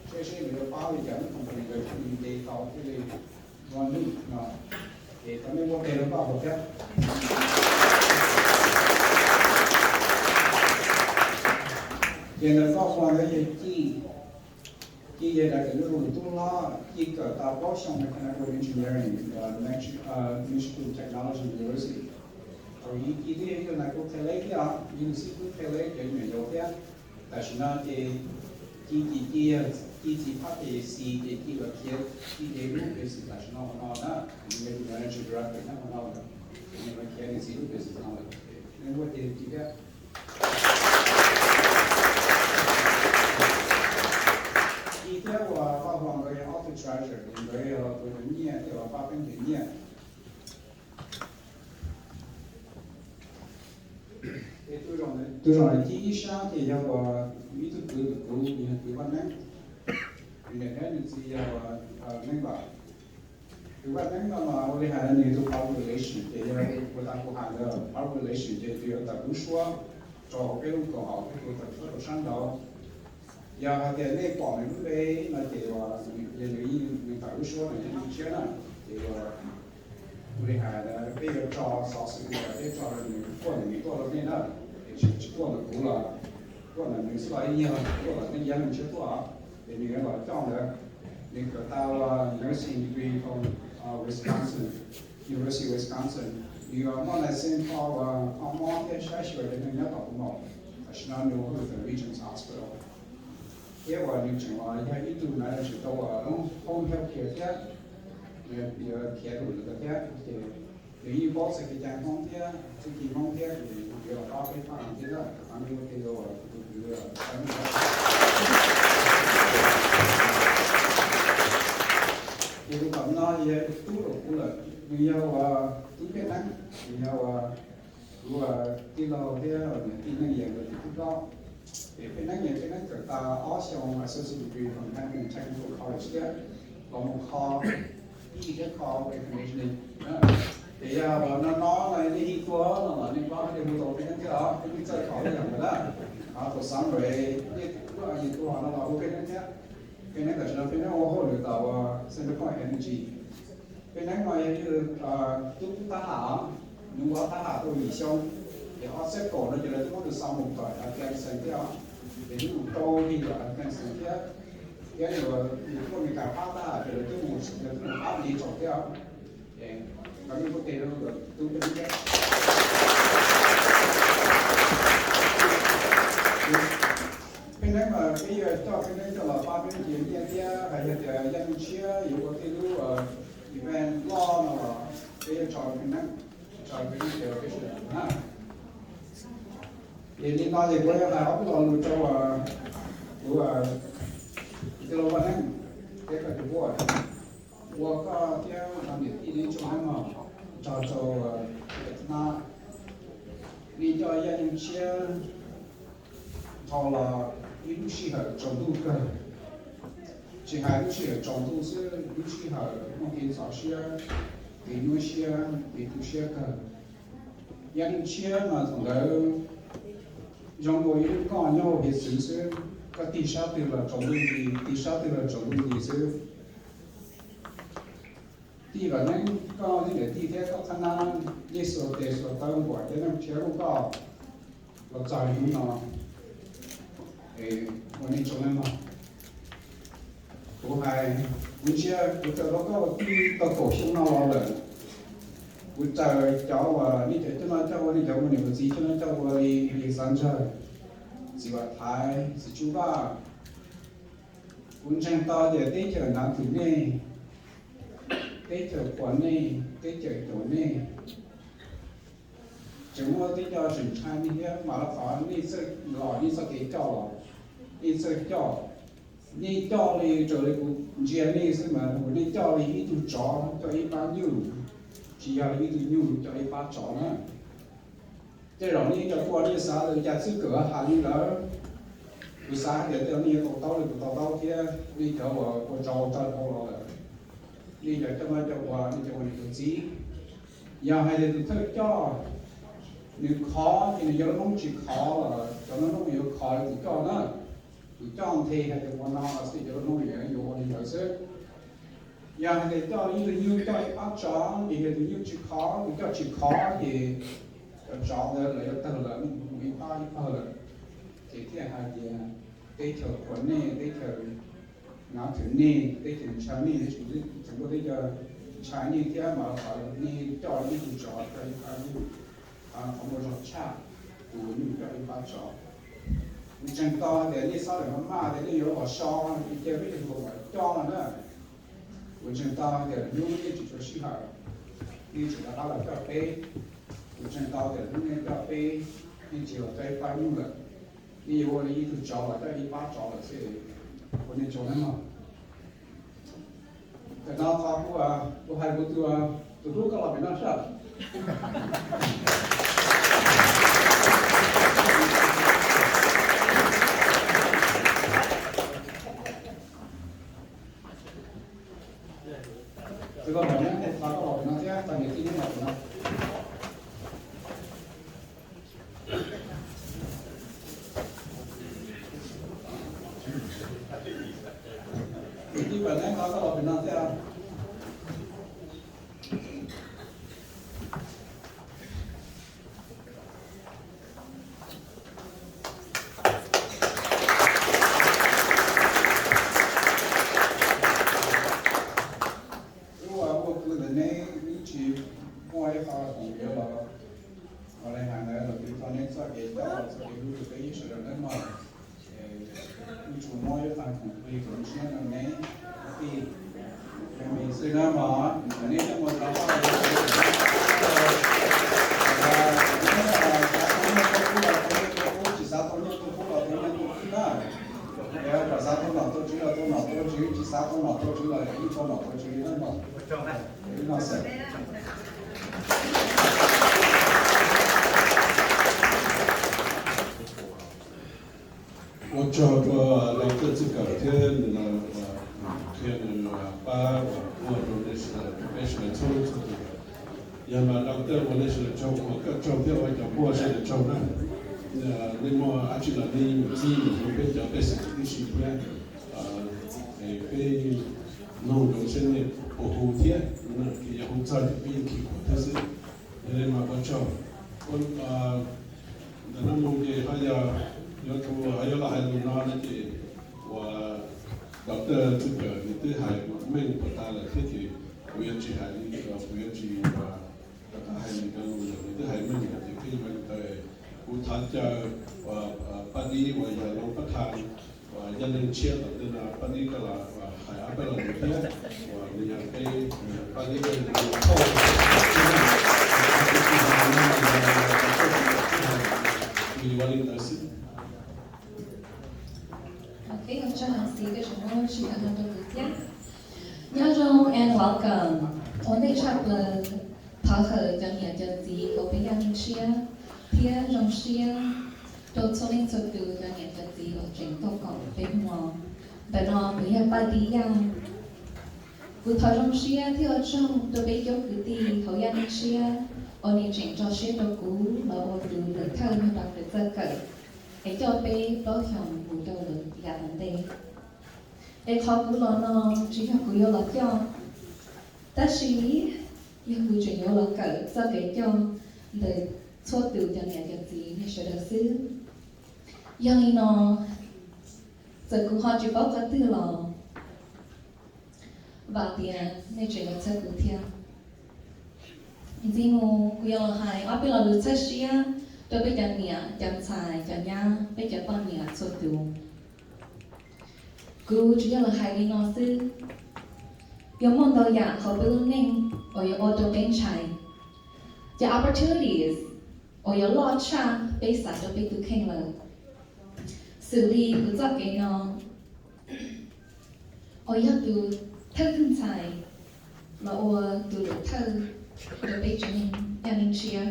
seb seb nws yuav pab li cas lub company ntawd thiaj li nce tau thiaj li ua lwm no. Ces thov nej ua tes rau Vaj Huam thiab. Ces ntawm Vaj Huam ntawd yog Ci, Ci yog daim kawm nyob rau tub hlob, Ci kawm tau plaub xyoo mechanical engineering, Michigan Technology University. Thaum ub Ci twb yog ib tug nais kub qhia leb thiab os, ib tug xib fwb qhia leb cov me nyuam yaus thiab. Tam sim no ces Ci, Ci, Ci, Ci txiv phab pes xis ces Ci los khiav Ci lub business tam sim no hauv no na, nws yog managing director nyob hauv no lawm, ces nws los khiav nws txiv lub business no lawm. Nej muab tes Ci thiab. Ci thiab uas Vaj Huam nkawd yog ob tug treasurer, nkawd yog tus nyiaj thiab uas pab peb nyiaj. Tus zaum ntawm Ci ib sab ces yog uas ib tug kwv, tus kwv nws yog kwv Vaj Neeb, nws niam thiab nws txiv yog uas Neeb Vam. Kwv Vaj Neeb no mas ua li hais nws tus public relation ces yog uas tas kuv hais ntawd, public relation ces tus yuav tawm lub suab rau hauv peb lub koom haum, peb tus tawm suab rau sab nraud. Yog hais tias nej pom nws lub npe no ces uas yog nws, nws tawm lub suab nws yeej tshiab na. Ces uas ua li hais peb yuav tso xov xwm, peb tso nws tuaj, nws tuaj rau nej na. Ces tsis, tsis tuaj ntawm kuv los, tuaj ntawm nws xwb los yeej yog, tuaj los nej yeej ntshiab tuaj. Ces nws yuav los coj ntawd. Nws kawm tau nursing degree from Wisconsin, University of Wisconsin. Nws muaj license kho uas kho mob thiab saib xyuas cov neeg nyob tom kuv maum. Tam sim no nws ua hauj lwm ntawm Regions Hospital thiab uas nws tseem uas yog ib tug manager rau uas home health care thiab. Nws yuav khiav rau lwm ntawd thiab ces nws yeej paub txog kev cai Hmoob thiab txuj ci Hmoob thiab ces nws yuav los pab peb pab no thiab na. Thov nej ua ke rau tus kwv. Ces tus tom no yog tub rau kuv lawm, nws yog uas tub Pej Neeb, nws yog uas kuv tij laug thiab niam tij Neej Yias nkawd tus tub hlob. Ces Pej Neeb, Pej Neeb kawm tau ob xyoo associate degree from Hampton Technical College thiab los mus kho ib thiab kho air conditioning. Ces yog no no no nej ib tuaj no los nej paub hais tias mus tau Pej Neeb thiab os, Pej Neeb txawj kho ib yam ntawd na. Tus xav nrau nej kuj yog tuaj no los hu Pej Neeb thiab. Pej Neeb tam sim no Pej Neeb ua hauj lwm tom Central Point Energy. Pej Neeb no yog ib tug tub tab ham, nws ua tab ham tau yim xyoo, ces ob txhiab kaum no ces lawv twb muab nws xa mus tom Afghanistan thiab os. Ces nws mus rau li tom Afghanistan thiab, thiab nws, nws tuaj Meskas pab tab ham ces lawv twb mus, lawv twb mus pab nws tsaus thiab os. Ces thov nej ua tes rau tub Pej Neeb thiab. Pej Neeb mas peb yuav coj Pej Neeb coj los pab peb nrhiav nyiaj thiab hais yog tias yaj tshiab yuav ua tej lub event loj no los peb yuav tso Pej Neeb, tso Pej Neeb cov peb sawv daws na. Ces li no ces kuv yuav hais ob peb lo lus rau kuv, kuv tij laug Vaj Neeb thiab koj tus board. Ua koj thiab cov niam tij neb tsoom mloog, nrog rau Vietnam li coj Yaj Yeeb Tshiab dhau los ib lub sij hawm tsaus ntuj kawg. Tsis hais lub sij hawm tsaus ntuj xwb, lub sij hawm muaj kev ntxhov siab, kev nyuaj siab, kev tu siab kawg. Yaj Yeeb Tshiab mas thaum ntawd zoo ua ib lub nkoj nyob hauv hiav txwv xwb, koj tig sab twg los tsaus ntuj nti, tig sab twg los tsaus ntuj nti xwb. Tij Vam Neeb, koj niam tij thiab koj qhab nab, nej xuas tes xuas taw nquam Yaj Yeeb Tshiab lub nkoj los txog hnub no. Ua nej tsoom mloog, kuv hais, kuv ntsia kuv raws ua koj ua tij tau kaum xyoo no los lawm. Kuv raws cov uas nej cov coj noj coj ua, nej cov ua niam ua txiv coj noj coj ua li, li Xav Ntsawg, txiv Vam Thaiv, txiv Tsub Vaj. Kuv ntseeg tau tias teb chaws Nav Thwm nej, teb chaws Qhuas nej, teb chaws Caum nej, tseem muaj tej co tseem ntshai nej thiab, mas rau qhov nej txawj los nej txoj kev coj los, nej txawj coj, nej coj li raws li kuv ntsia nej xwb mas nej coj li ib tug tsov coj ib pab nyuj, tsis yog li ib tug nyuj coj ib pab tsov na. Tej zaum nej cov ua nej xav li cas xwb, kawm has li ntawd, kuv xav hais tias tej zaum nej yuav to taub li kuv to taub thiab, nej cov uas ua tsov ua rog dhau los lawm, nej cov coj noj coj ua, nej cov ua niam ua txiv, yog hais tias tus thawj coj nws khov ces nws cov lub noob tsis khov los cov noob yuav khov li tus coj na. Tus coj nthe hais tias ua no xwb, cov lub noob yuav ua li ntawd xwb. Yog hais tias coj ib tug nyuj coj ib pab tsov ces yog tus nyuj tsis khov, tus coj tsis khov ces cov tsov ntawd lawv yuav tawg lawm, mus ib pab ib pawg lawm. Ces thiaj hais tias teb chaws Qhuas nej, teb chaws Nav Thwm nej, teb chaws ntshai nej, tseem muaj teb chaws ntshai nej thiab mas rau qhov nej coj ib tug tsov coj ib pab nyuj, qhov muaj zog tshaj tus nyuj coj ib pab tsov. Kuv ntseeg tau tias nej xob daim maj maj tias nej yuav los so, ces cia peb cov hluas los coj no na. Kuv ntseeg tau tias hnub nej tsis tshua sij hawm, nej tsis rov qab los coj peb. Kuv ntseeg tau tias hnub nej coj peb, nej tsis los coj ib pab nyuj lawm, nej yuav ua li ib tug tsov los coj ib pab tsov lawm xwb. Ua nej tsaug nawb mog. Tam no qhov kuv, kuv hais kuv tus, tus hlub koj los pem no soj. Tus koj pom neb, qhov koj los pem no thiab, tag niam tij neb los pem no. Niam tij pem neb, qhov koj los pem no thiab. Lub ua kwv ntawm neb, neb tsis muaj ib qho khoom yuav los, los le hais ntawd los kwv tau neb txoj kev coj, txoj kev hlub rau peb sawv daws nawb mog. Wb tsuas muab ib qho khoom plig rau neb, neb tij, neb xwb nawb mog. Neb coj mus rau, tsis xav tau nyiaj tuaj kub los tau nyiaj tuaj kub na. Kom xav tau nom tau tswv los tau nom tau tswv, tsis xav tau nom tau tswv los yeej tau nom tau tswv nawb mog. Wb no xwb. Ua tsaug rau Doctor Txwj Kawm thiab nws qhia nws pab uas ua rau nej sawv daws, peb sawv daws txhua leej txhua tus. Yog mas Doctor ua nej sawv daws tsaug, ua koj tsaug thiab ua cov pub sawv daws tsaug na. Nej muaj dab tsi los nej mus txib mus rau peb cov pej xeem tib si thiab. Peb mloog rau seb nej puas hu thiab, yog hu txog ces peb yeej khi khuam thiab xwb. Yog li mas ua tsaug. Ntawm no mus ces ho yog yuav, ho yuav los hais lus no no ces uas Doctor Txwj Kawm nws twb hais meej puas tas lawm thiab ces kuv yuav tsis hais li, kuv yuav tsis rov qab hais nws cov lus lawm, nws twb hais meej lawm ces peb yuav li ntawd. Kuv thov caw uas Paj Dib uas yog Looj Pab Thas uas Yaj Leej Tshiab tom ntej no, Paj Dib koj los hais ob peb lo lus thiab uas nws yog peb, Paj Dib koj yog thauj, nws yuav li ntawd xwb. Ok, ua tsaug heev xwb, koj tseem muab lub sij hawm no rau kuv thiab. Nyob zoo and welcome. Ua ntej tshaj plaws, thov hawm cov niam cov txiv hauv peb yaj neej tshiab thiab zoo siab rau txhua leej txhua tus cov niam cov txiv uas tseem tuaj koom peb hnub no. Ntawm no kuv yog Paj Tib Yaj. Kuv thov zoo siab thiab ua tsaug rau peb coob kwv tij hauv yaj neej tshiab uas nej tseem tso siab rau kuv los ua tus lwm thawj nyob rau ntawm txoj kawm es coj peb plaub xyoos mus rau lawm yav tom ntej. Es qhov kuv los no tsis yog kuv yuav los coj, tab sis yog kuv tseem yuav los kawm txoj kev coj ntawm txhua tus cov niam cov txiv nej sawv daws xwb. Yog li no, txawm kuv ho tsis paub qhov twg los vam tias nej tseem yuav txhawb kuv thiab. Ntxiv mus kuv yuav los hais ob peb lo lus txhawb siab rau peb cov niam cov ntxhais cov nyab peb cov poj niam txhua tus. Kuv tsuas yog los hais li no xwb. Yuav muaj ntau yam hauv peb lub neej uas yuav ua rau peb ntshai. Cov opportunities uas yuav loj tshaj peb xav rau peb tus kheej lawm. Xws li kuv txoj kev no uas yog tus thawj tug ntxhais los ua tus lwm thawj rau peb tsev neeg yaj neej tshiab.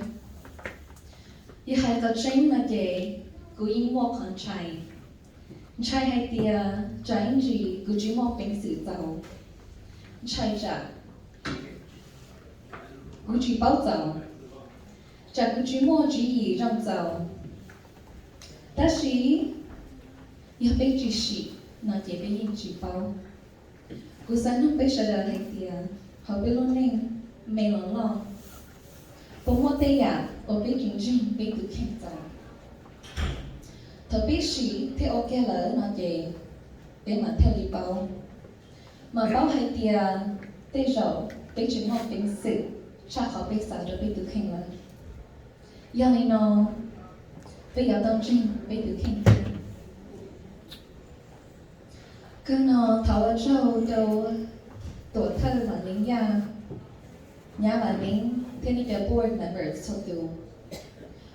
Yog hais qhov tseeb no ces kuv yeej muaj qhov ntshai. Ntshai hais tias tsam ib ntsis kuv tsis muaj peev xwm txaus. Ntshai tsam kuv tsis paub txaus, tsam kuv tsis muaj tswv yim zoo txaus. Tab sis yog peb tsis sim no ces peb yeej tsis paub. Kuv xav nug peb sawv daws hais tias hauv peb lub neej me los loj, puas muaj tej yam uas peb tsis ntseeg peb tus kheej txaus? Thaum peb sim thiab ua kiag lawm no ces peb mam thiaj li paub, mam paub hais tias tej zaum peb tsis muaj peev xwm tshaj qhov peb xav rau peb tus kheej lawm. Yog li no, peb yuav tau ntseeg peb tus kheej thiab. Kawg no thov ua tsaug rau tuam thawj Vam Leev Yaj, nyab Vam Leev thiab nej cov board members txhua tus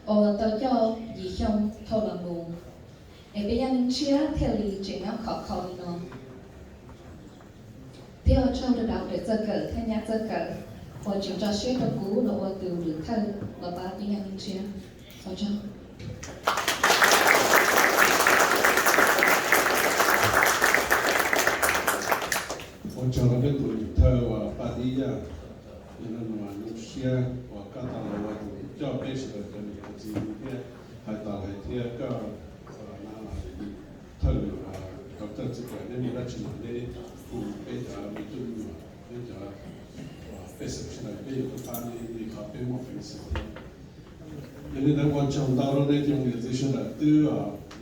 uas tau coj yim xyoo dhau los mus es peb yaj neej tshiab thiaj li tseem nyob khov kho li no. Thiab ua tsaug rau dab tawm txoj kawm thiab nyab txoj kawm uas tseem tso siab rau kuv los ua tus lwm thawj los pab peb yaj neej tshiab. Ua tsaug. Ua tsaug rau peb tus lwm thawj uas Paj Tib Yaj, yog no zoo siab uas koj tau los ua tus coj peb sawv daws cov niam cov txiv thiab hais tau hais thiab koj thawj lwm rau coj txij kawm neb muaj dab tsi mas neb hu peb cov me tub me nyuam peb cov pej xeem sawv daws peb yuav tau pab neb li qhov peb muaj peev xwm thiab. Yog li ntawd ua tsaug ntau rau nej cov niam txiv sawv daws twb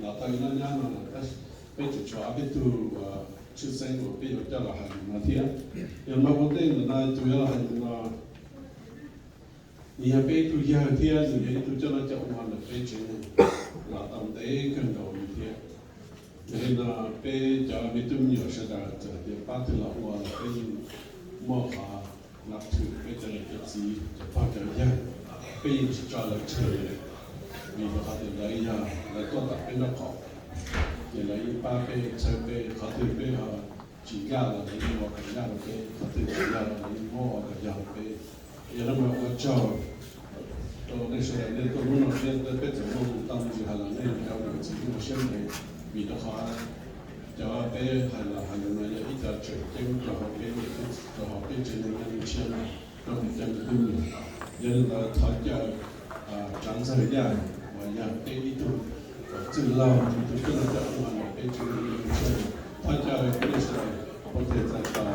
los tau ib nub nyab no lawm, tab sis peb tseem tshuav ob peb tug uas tshwj xeeb uas peb yuav coj los hais lus no thiab. Yog no ua ntej ntawm no tus yuav los hais lus no, nws yog peb ib tug yawg thiab nws yog ib tug coj noj coj ua ntawm peb tsev neeg los tau ntev kawg nkaus li thiab. Yog li no peb cov me tub me nyuam sawv daws txawm hais tias pab twg los ua los peb yeej muaj qhov nab thwm peb cov niam cov txiv cov pog cov yawg, peb yeej tsis tso lawv tseg li, vim rau qhov tias lawv yog lawv tuaj tom peb nraub qaum, ces lawv yeej pab peb txhawb peb, qhov twg peb ho tsis ncaj los lawv yeej ua kom ncaj rau peb, qhov twg tsis ncaj los lawv yeej muab ua kom yog rau peb. Yog li no ua tsaug rau nej sawv daws nej tuaj hnub no thiab peb txawm muaj tau ntsis hais los nej cov niam txiv muaj siab ntev, vim rau qhov cov peb hais los hais lus no yog ib co tseem ceeb rau hauv peb, rau hauv peb tsev neeg yaj neej tshiab no, rau peb cov me tub me nyuam. Yog li ntawd thov caw Tsav Ntxawg Yaj uas yog peb ib tug txwj laug, ib tug coj noj coj ua ntawm peb tsev neeg yaj neej tshiab no, thov caw peb sawv daws pov thawj txais tos.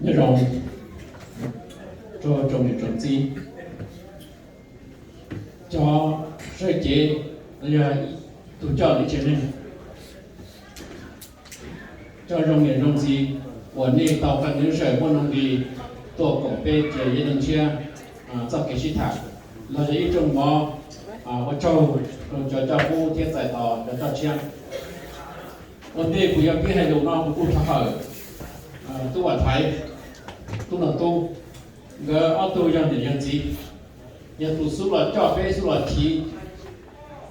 Nyob zoo rau tsoom niam tsoom txiv, cov sawv cev los yog tus coj lwm tsev neeg, cov zoo niam zoo txiv uas nej tau qee lub sij hawm muaj nuj nqis tuaj koom peb cov yaj neej tshiab txoj kev sib tham, los yog ib rooj mov ua tsaug rau cov coj pub thiab txais tos cov coj tshiab. Ua ntej kuv yuav pib hais lus no kuv kuj thov hawm Tub Vam Thaiv, Tub Nom Tub, nkawd ob tug yog niam yog txiv, yog tus xub los coj peb xub los chiv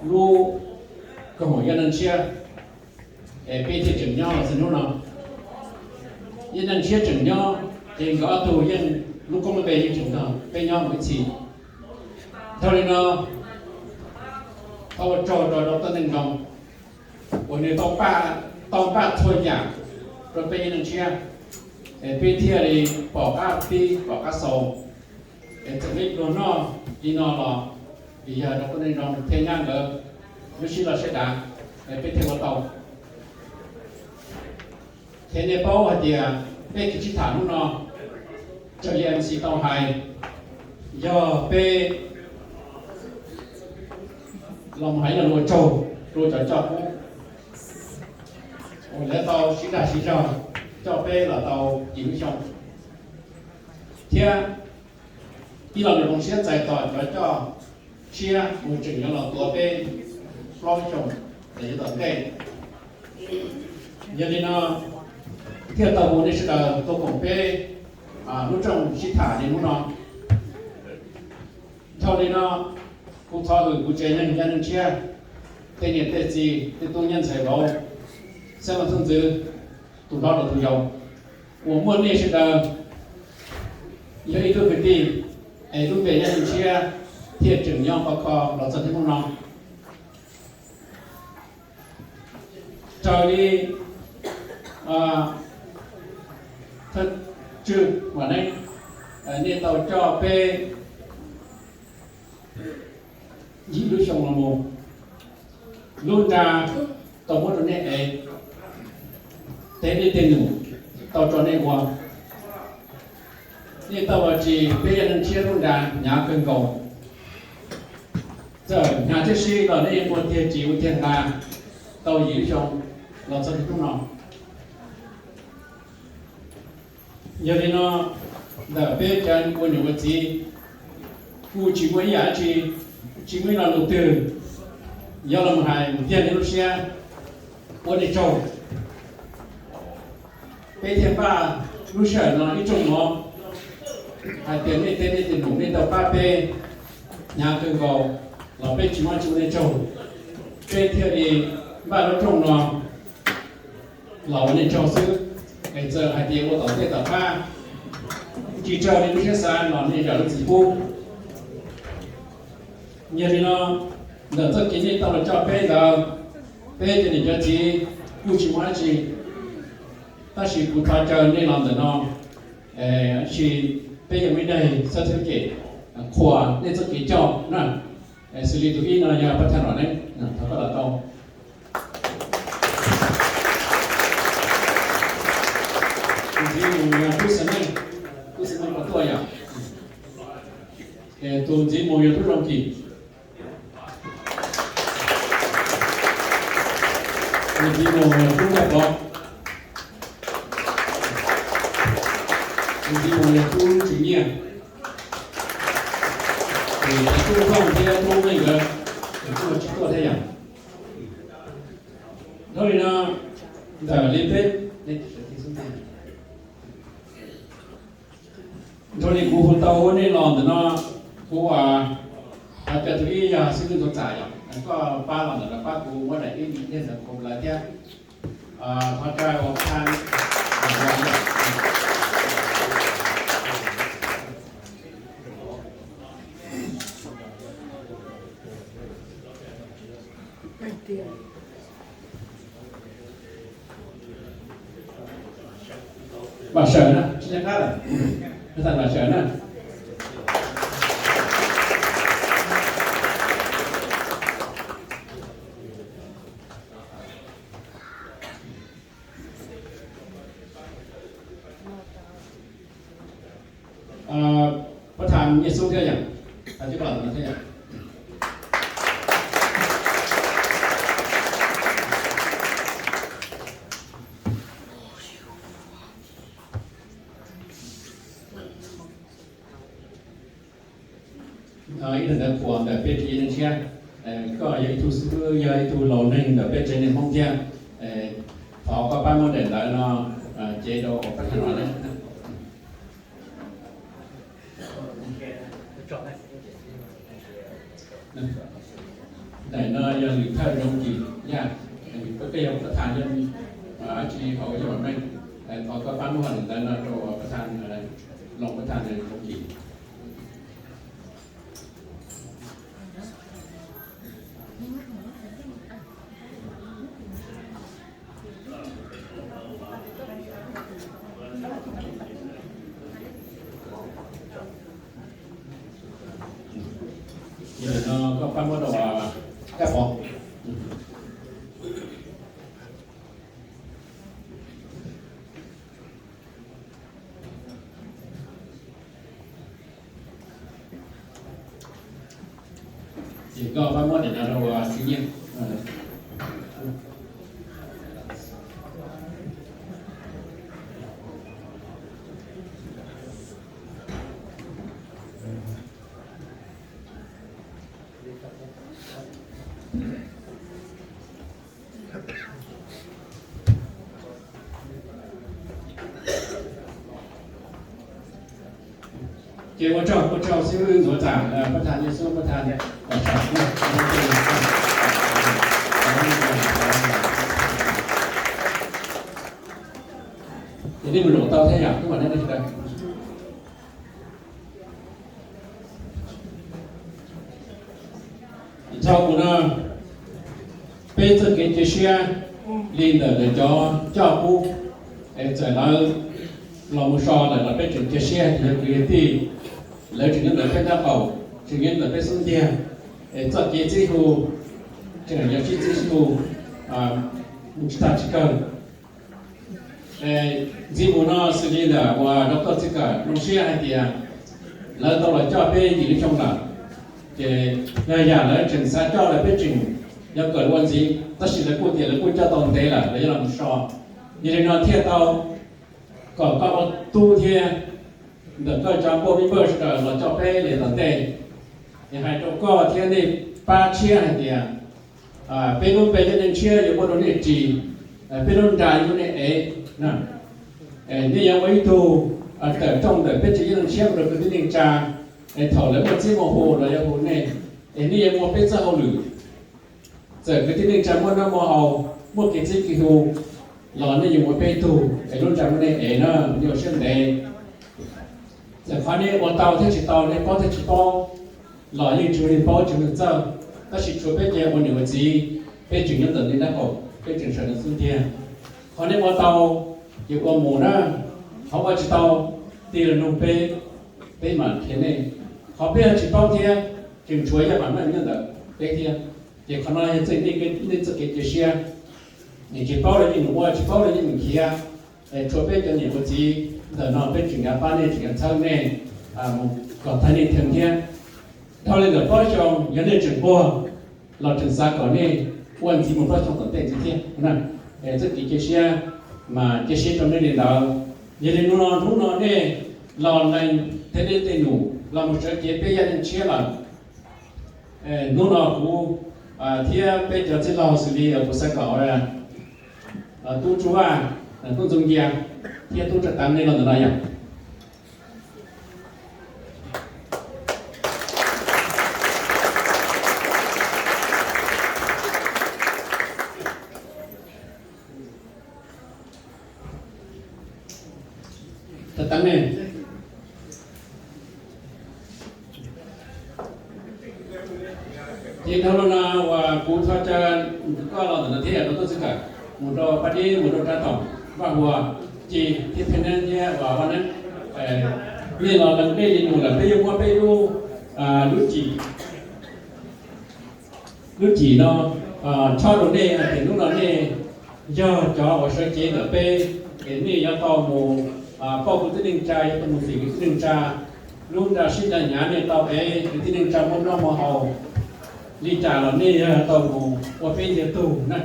lub koom haum Yaj Neej Ntshiab, es peb thiaj tseem nyob los txog hnub no. Yaj Neej Ntshiab tseem nyob, ces nkawd ob tug yeej lub koob lub npe yeej tseem nrog peb nyob mus ib txhis. Dhau li no, thov ua tsaug rau Doctor Neej Nroos uas nws tau npaj txhua yam rau peb Yaj Neej Ntshiab, es peb thiaj li pom qab pib pom qab xaus, es txawm li pluag noj li no los vim yog Doctor Neej Nroos thiab nyab nkawd lub siab loj siab dav, es peb thiaj ua tau. Ces nej paub hais tias peb kev sib tham hnub no, raws li MC tau hais, yog peb los mus hais ib lo lus ua tsaug rau cov coj pub uas lawv tau sib dag sib zog coj peb los tau yim lub xyoo, thiab ib lo lus zoo siab txais tos cov coj tshiab uas tseem yuav los tuav peb plaub xyoo los yuav tom ntej. Yog li no, thiaj tau hu nej sawv daws tuaj koom peb lub rooj sib tham li hnub no. Dhau li no, kuv thov hwm kuv tsev neeg Yaj Neej Ntshiab, tej niam tej txiv, tej tub nyab ntxhais vauv, xeeb leej xeeb ntxwv, tus hlob rau tus yau, uas muaj nej sawv daws yog ib tug kwv tij, es lub npe Yaj Neej Ntshiab thiaj tseem nyob khov kho los txog niaj hnub no. Raws li thawj tswj Vam Neeb, nej tau coj peb yim lub xyoo los mus, lub nra tau muab rau nej ev, tej dej tej num tau rau nej ua. Nej tau los tsim peb Yaj Neej Ntshiab lub nra hnyav kawg nkaus. Txawm hnyav thiab sib los nej ua tiag tsis ua tiag nqa tau yim lub xyoo los txog niaj hnub no. Yog li no, ntawm peb cov ua niam ua txiv, kuj tsis muaj ib yam dab tsi, tsis muaj ib lo lus twg yuav los mus hais mus tiag nej lub siab, ua nej tsaug. Peb thiaj npaj lub sij hawm no ib rooj mov hais tias nej tej dej tej num nej tau pab peb hnyav kawg nkaus los peb tsis muaj dab tsi ua nej tsaug, peb thiaj li npaj lub rooj no los ua nej tsaug xwb. Es txawm hais tias ua tom tej tom qab tsis raws li lub siab xav los nej zam lub txim pub. Yog li no, ntawm txoj kev nej tau los coj peb ntawd, peb cov niam cov txiv kuj tsis muaj dab tsi, tab sis kuv thov caw nej los ntawm no, tab sis peb yuav muaj ib daim certificate qhuas nej txoj kev coj na. Xws li tus ib no yog Pab Thaj Nom Neeb, thov koj los tau. Tus ntxiv mus yog Tub Xeem Neej, Tub Xeem Neej puas tuaj yom? Tus ntxiv mus yog Tub Zoo Kim. Tus ntxiv mus yog Tub Ntaj Pov. Tus ntxiv mus yog Tub Tswv Nyiaj. Ces Tub Nplooj thiab Tub Meej nkawd kuj tsis tuaj thiab yom. Dhau li no, ntawm li peb, dhau li kuv hu tau nej los ntawm no, kuv thov caw tus ib yog xib hwb Ntxoov Txam yom, koj pab los ntawm no pab kuv muab daim ib niam ntxawm Koos Lawv thiab. Thov caw ua pha Vam Sawm na, tsis nyob qab lawm, Vam Sawm na. Pab tham Nyiaj Xoob thiab yom, tham coj los ntawm no thiab yom. Ib tug ntawv qhuas ntawm peb tsev neeg tshiab, koj yog ib tug xib hwb, yog ib tug laus neeg ntawm peb tsev neeg Hmoob thiab. Thov koj pab muab daim ntawv no cev rau pab tham no na. Ntawm no yog lwm thawj Zoov Kis Yaj, koj yog pab thas yog dab tsi hauv yog vam meej, thov koj pab muab hom ntawv no rau pab thas Loos, pab thas Zoov Kis. Koj pab muab rau Kab Pov. Ces koj pab muab daim no rau Txiv Nyiaj. Ces ua tsaug, ua tsaug xib hwb Ntxhuav Txam, pab thas Nyiaj Xub, pab thas Vam Tshauv. Ces nej mus zaum tau thiab yom, hnub no nej sawv daws. Thaum ub no peb txoj kev cia siab li ntawm lawv cov coj pub, es txawm lawv los mus so lawm los peb tseem cia siab tias yog kwv yog tij, lawv tseem nyob ntawm peb nraub qaum, tseem nyob ntawm peb xub ntiag, es txoj kev txib hu tseem yog sib txib sib hu mus tsis tag tsis kawg. Ntxiv mus no xws li ntawm uas doctor Txij Kawm zoo siab hais tias lawv tau los coj peb yim lub xyoo lawm, ces yog yam lawv tseem xav coj lawm peb tseem yuav kawm ua ntxiv, tab sis lawv kuj tias lawv kuj coj tau ntev lawm lawv yuav los mus so. Yog li no thiaj tau kom koj ua tub thiab ntawm koj cov npauj me npawj sawv daws los coj peb li tom ntej. Es hais rau koj thiab nej pab tshiab hais tias peb lub npe Yaj Neej Ntshiab yuav muaj rau nej ris, peb lub nra yuav muaj nej ev. Nej yuav ua ib tug tawm rooj ntawm peb tsev Yaj Neej Ntshiab rau kwv tij neej tsa, es thaum lawv muaj txib muaj hu los yuav hu nej, es nej yuav muaj peb txoj hauj lwm. Txawm kwv tij neej tsa muaj noj muaj haus, muaj kev txib kev hu los nej yuav ua peb tug, es lub nra muaj nej ev na, nej ua siab ntev. Txawm qhov nej ua tau thiab tsis tau, nej paub thiab tsis paub los yeej tsis muaj neeg paub tsis muaj neeg txawj, tab sis tshuav peb cov ua niam ua txiv, peb tseem nyob ntawm nej nraub qaum, peb tseem sawv ntawm xub ntiag. Qhov nej ua tau ces ua mus na, qhov ua tsis tau tig los nug peb, peb mam qhia nej. Qhov peb ua tsis paub thiab tseem tshuav Yaj Vam Meej nyob ntawm peb thiab. Ces qhov no yog txij nej txoj kev cia siab, tsis paub los yeej mus ua, tsis paub los yeej mus khiav. Tshuav peb cov niam ua txiv ntawm no peb tseem yuav pab nej, tseem yuav txhawb nej mus kom tag nej theem thiab. Dhau li ntawm plaub xyoo yog nej tseem nquag los tseem xav kom nej ua ntxiv mus plaub xyoo tom ntej ntxiv thiab. Txoj kev cia siab mas cia siab rau nej li ntawd. Yog li hnub no, hnub no nej los lees thiab nej tej num los mus sawv cev peb Yaj Neej Ntshiab lawm. Hnub no kuv thiab peb cov txwj laug xws li kuv xav kom tub Tsuj Vaj, tub Ntxoov Ncia thiab tub Tsa Teev nej los ntawm no yom. Tsa Teev ne, ces dhau los no uas kuv thov caw koj los ntawm no thiab rau tub Txwj Kawm, mus rau Paj Dib, mus rau Rab Toom, Vaj Huas, Ci thiab Pheej Neeb thiab uas Vaj Neeb, nej los lees dej li nus lawm peb yuav muab peb lub, lub cim, lub cim no chob rau nej hais tias hnub no nej yog cov uas sawv cev ntawm peb, es nej yuav tau mus pauj kwv tij neej tsa, yuav tau mus xim kwv tij neej tsa. Lub nra sib nra hnyav nej tau ev, kwv tij neej tsa muaj noj muaj haus li cas los nej yuav tau mus ua peb ntxiag tug na.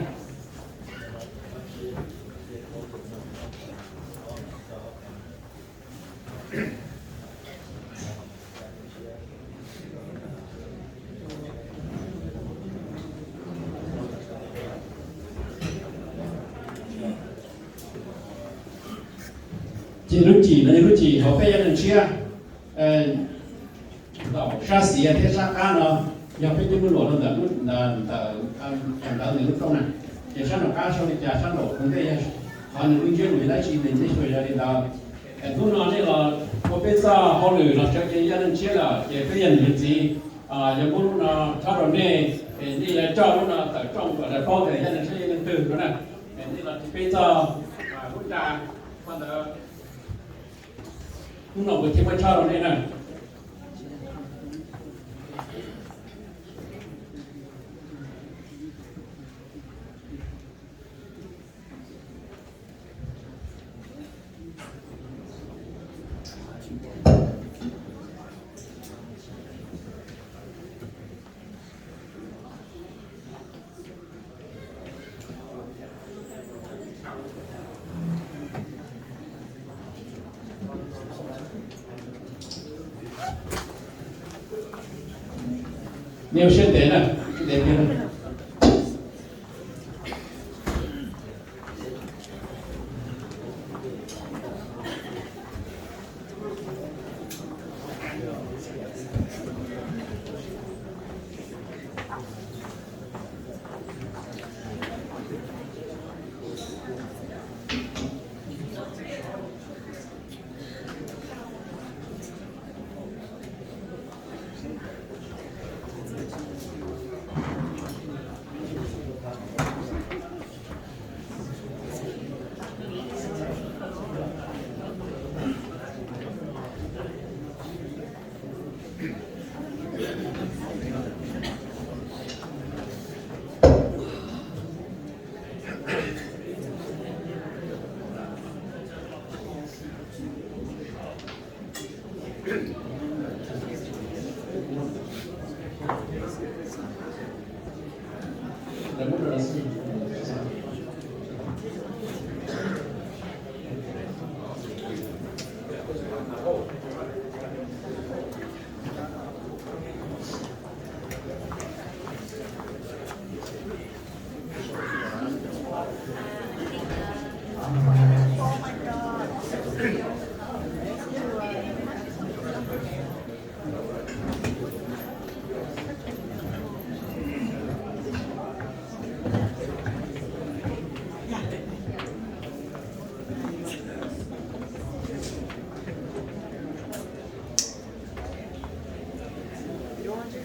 Ces lub cim no yog lub cim hauv peb Yaj Neej Ntshiab, sab xiav thiab sab qab no, Yog peb twb muab luam rau ntawm, ntawm, ntawm ntawv ntawm lub rooj na, ces sab nraum qab sau li cas, sab nraum ntej yog qhov nws lub ntsiab lus yog dab tsi, nws ntsej suas yog li ntawd. Hnub no nej los ua peb txoj hauj lwm los sawv cev yaj neeg tshiab lawm, ces peb yog niam yog txiv, yog muab lub no tshab rau nej, es nej yuav coj lub no tawm rooj kom lawv paub tias yaj neeg tshiab yog leej twg no na. Es nej los ris peb txoj lub ra, qhov ntawd hnub no kuv thiaj muab tshab rau nej na. Nej ua siab ntev na, ntev tiag.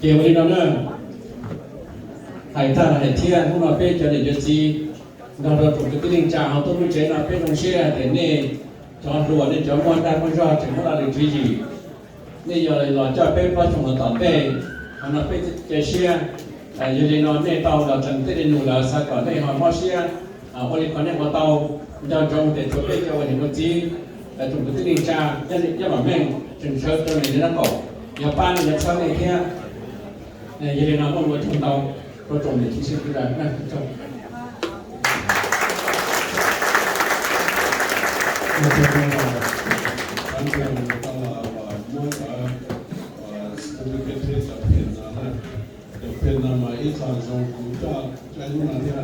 Ces ua li no na, hais tag los hais thiab, hnub no peb cov niam cov txiv nrog rau tsoom kwv tij neej tsa ho tuaj lub tsev no peb zoo siab hais tias nej cov hluas, nej cov muaj dag muaj zog tseem muaj laj lim tswv yim, nej yuav los coj peb plaub xyoo los tom ntej. Qhov no peb cia siab, yog li no nej tau los tseem tej li nus lawm, xav kom nej ho mob siab ua li qhov nej ua tau. Nco ntsoov tias tsuav peb cov ua niam ua txiv, tsoom kwv tij neej tsa, coj vam meej tseem sawv rau nej nraub qaum, yog pab nej yuav txhawb nej thiab. Yog li no muaj ua tsaug ntau rau tsoom niam txiv sawv daws na. Muab cov certificate cov phem no na, cov phem no mas ib txog zoo kuv coj coj hnub no thiab.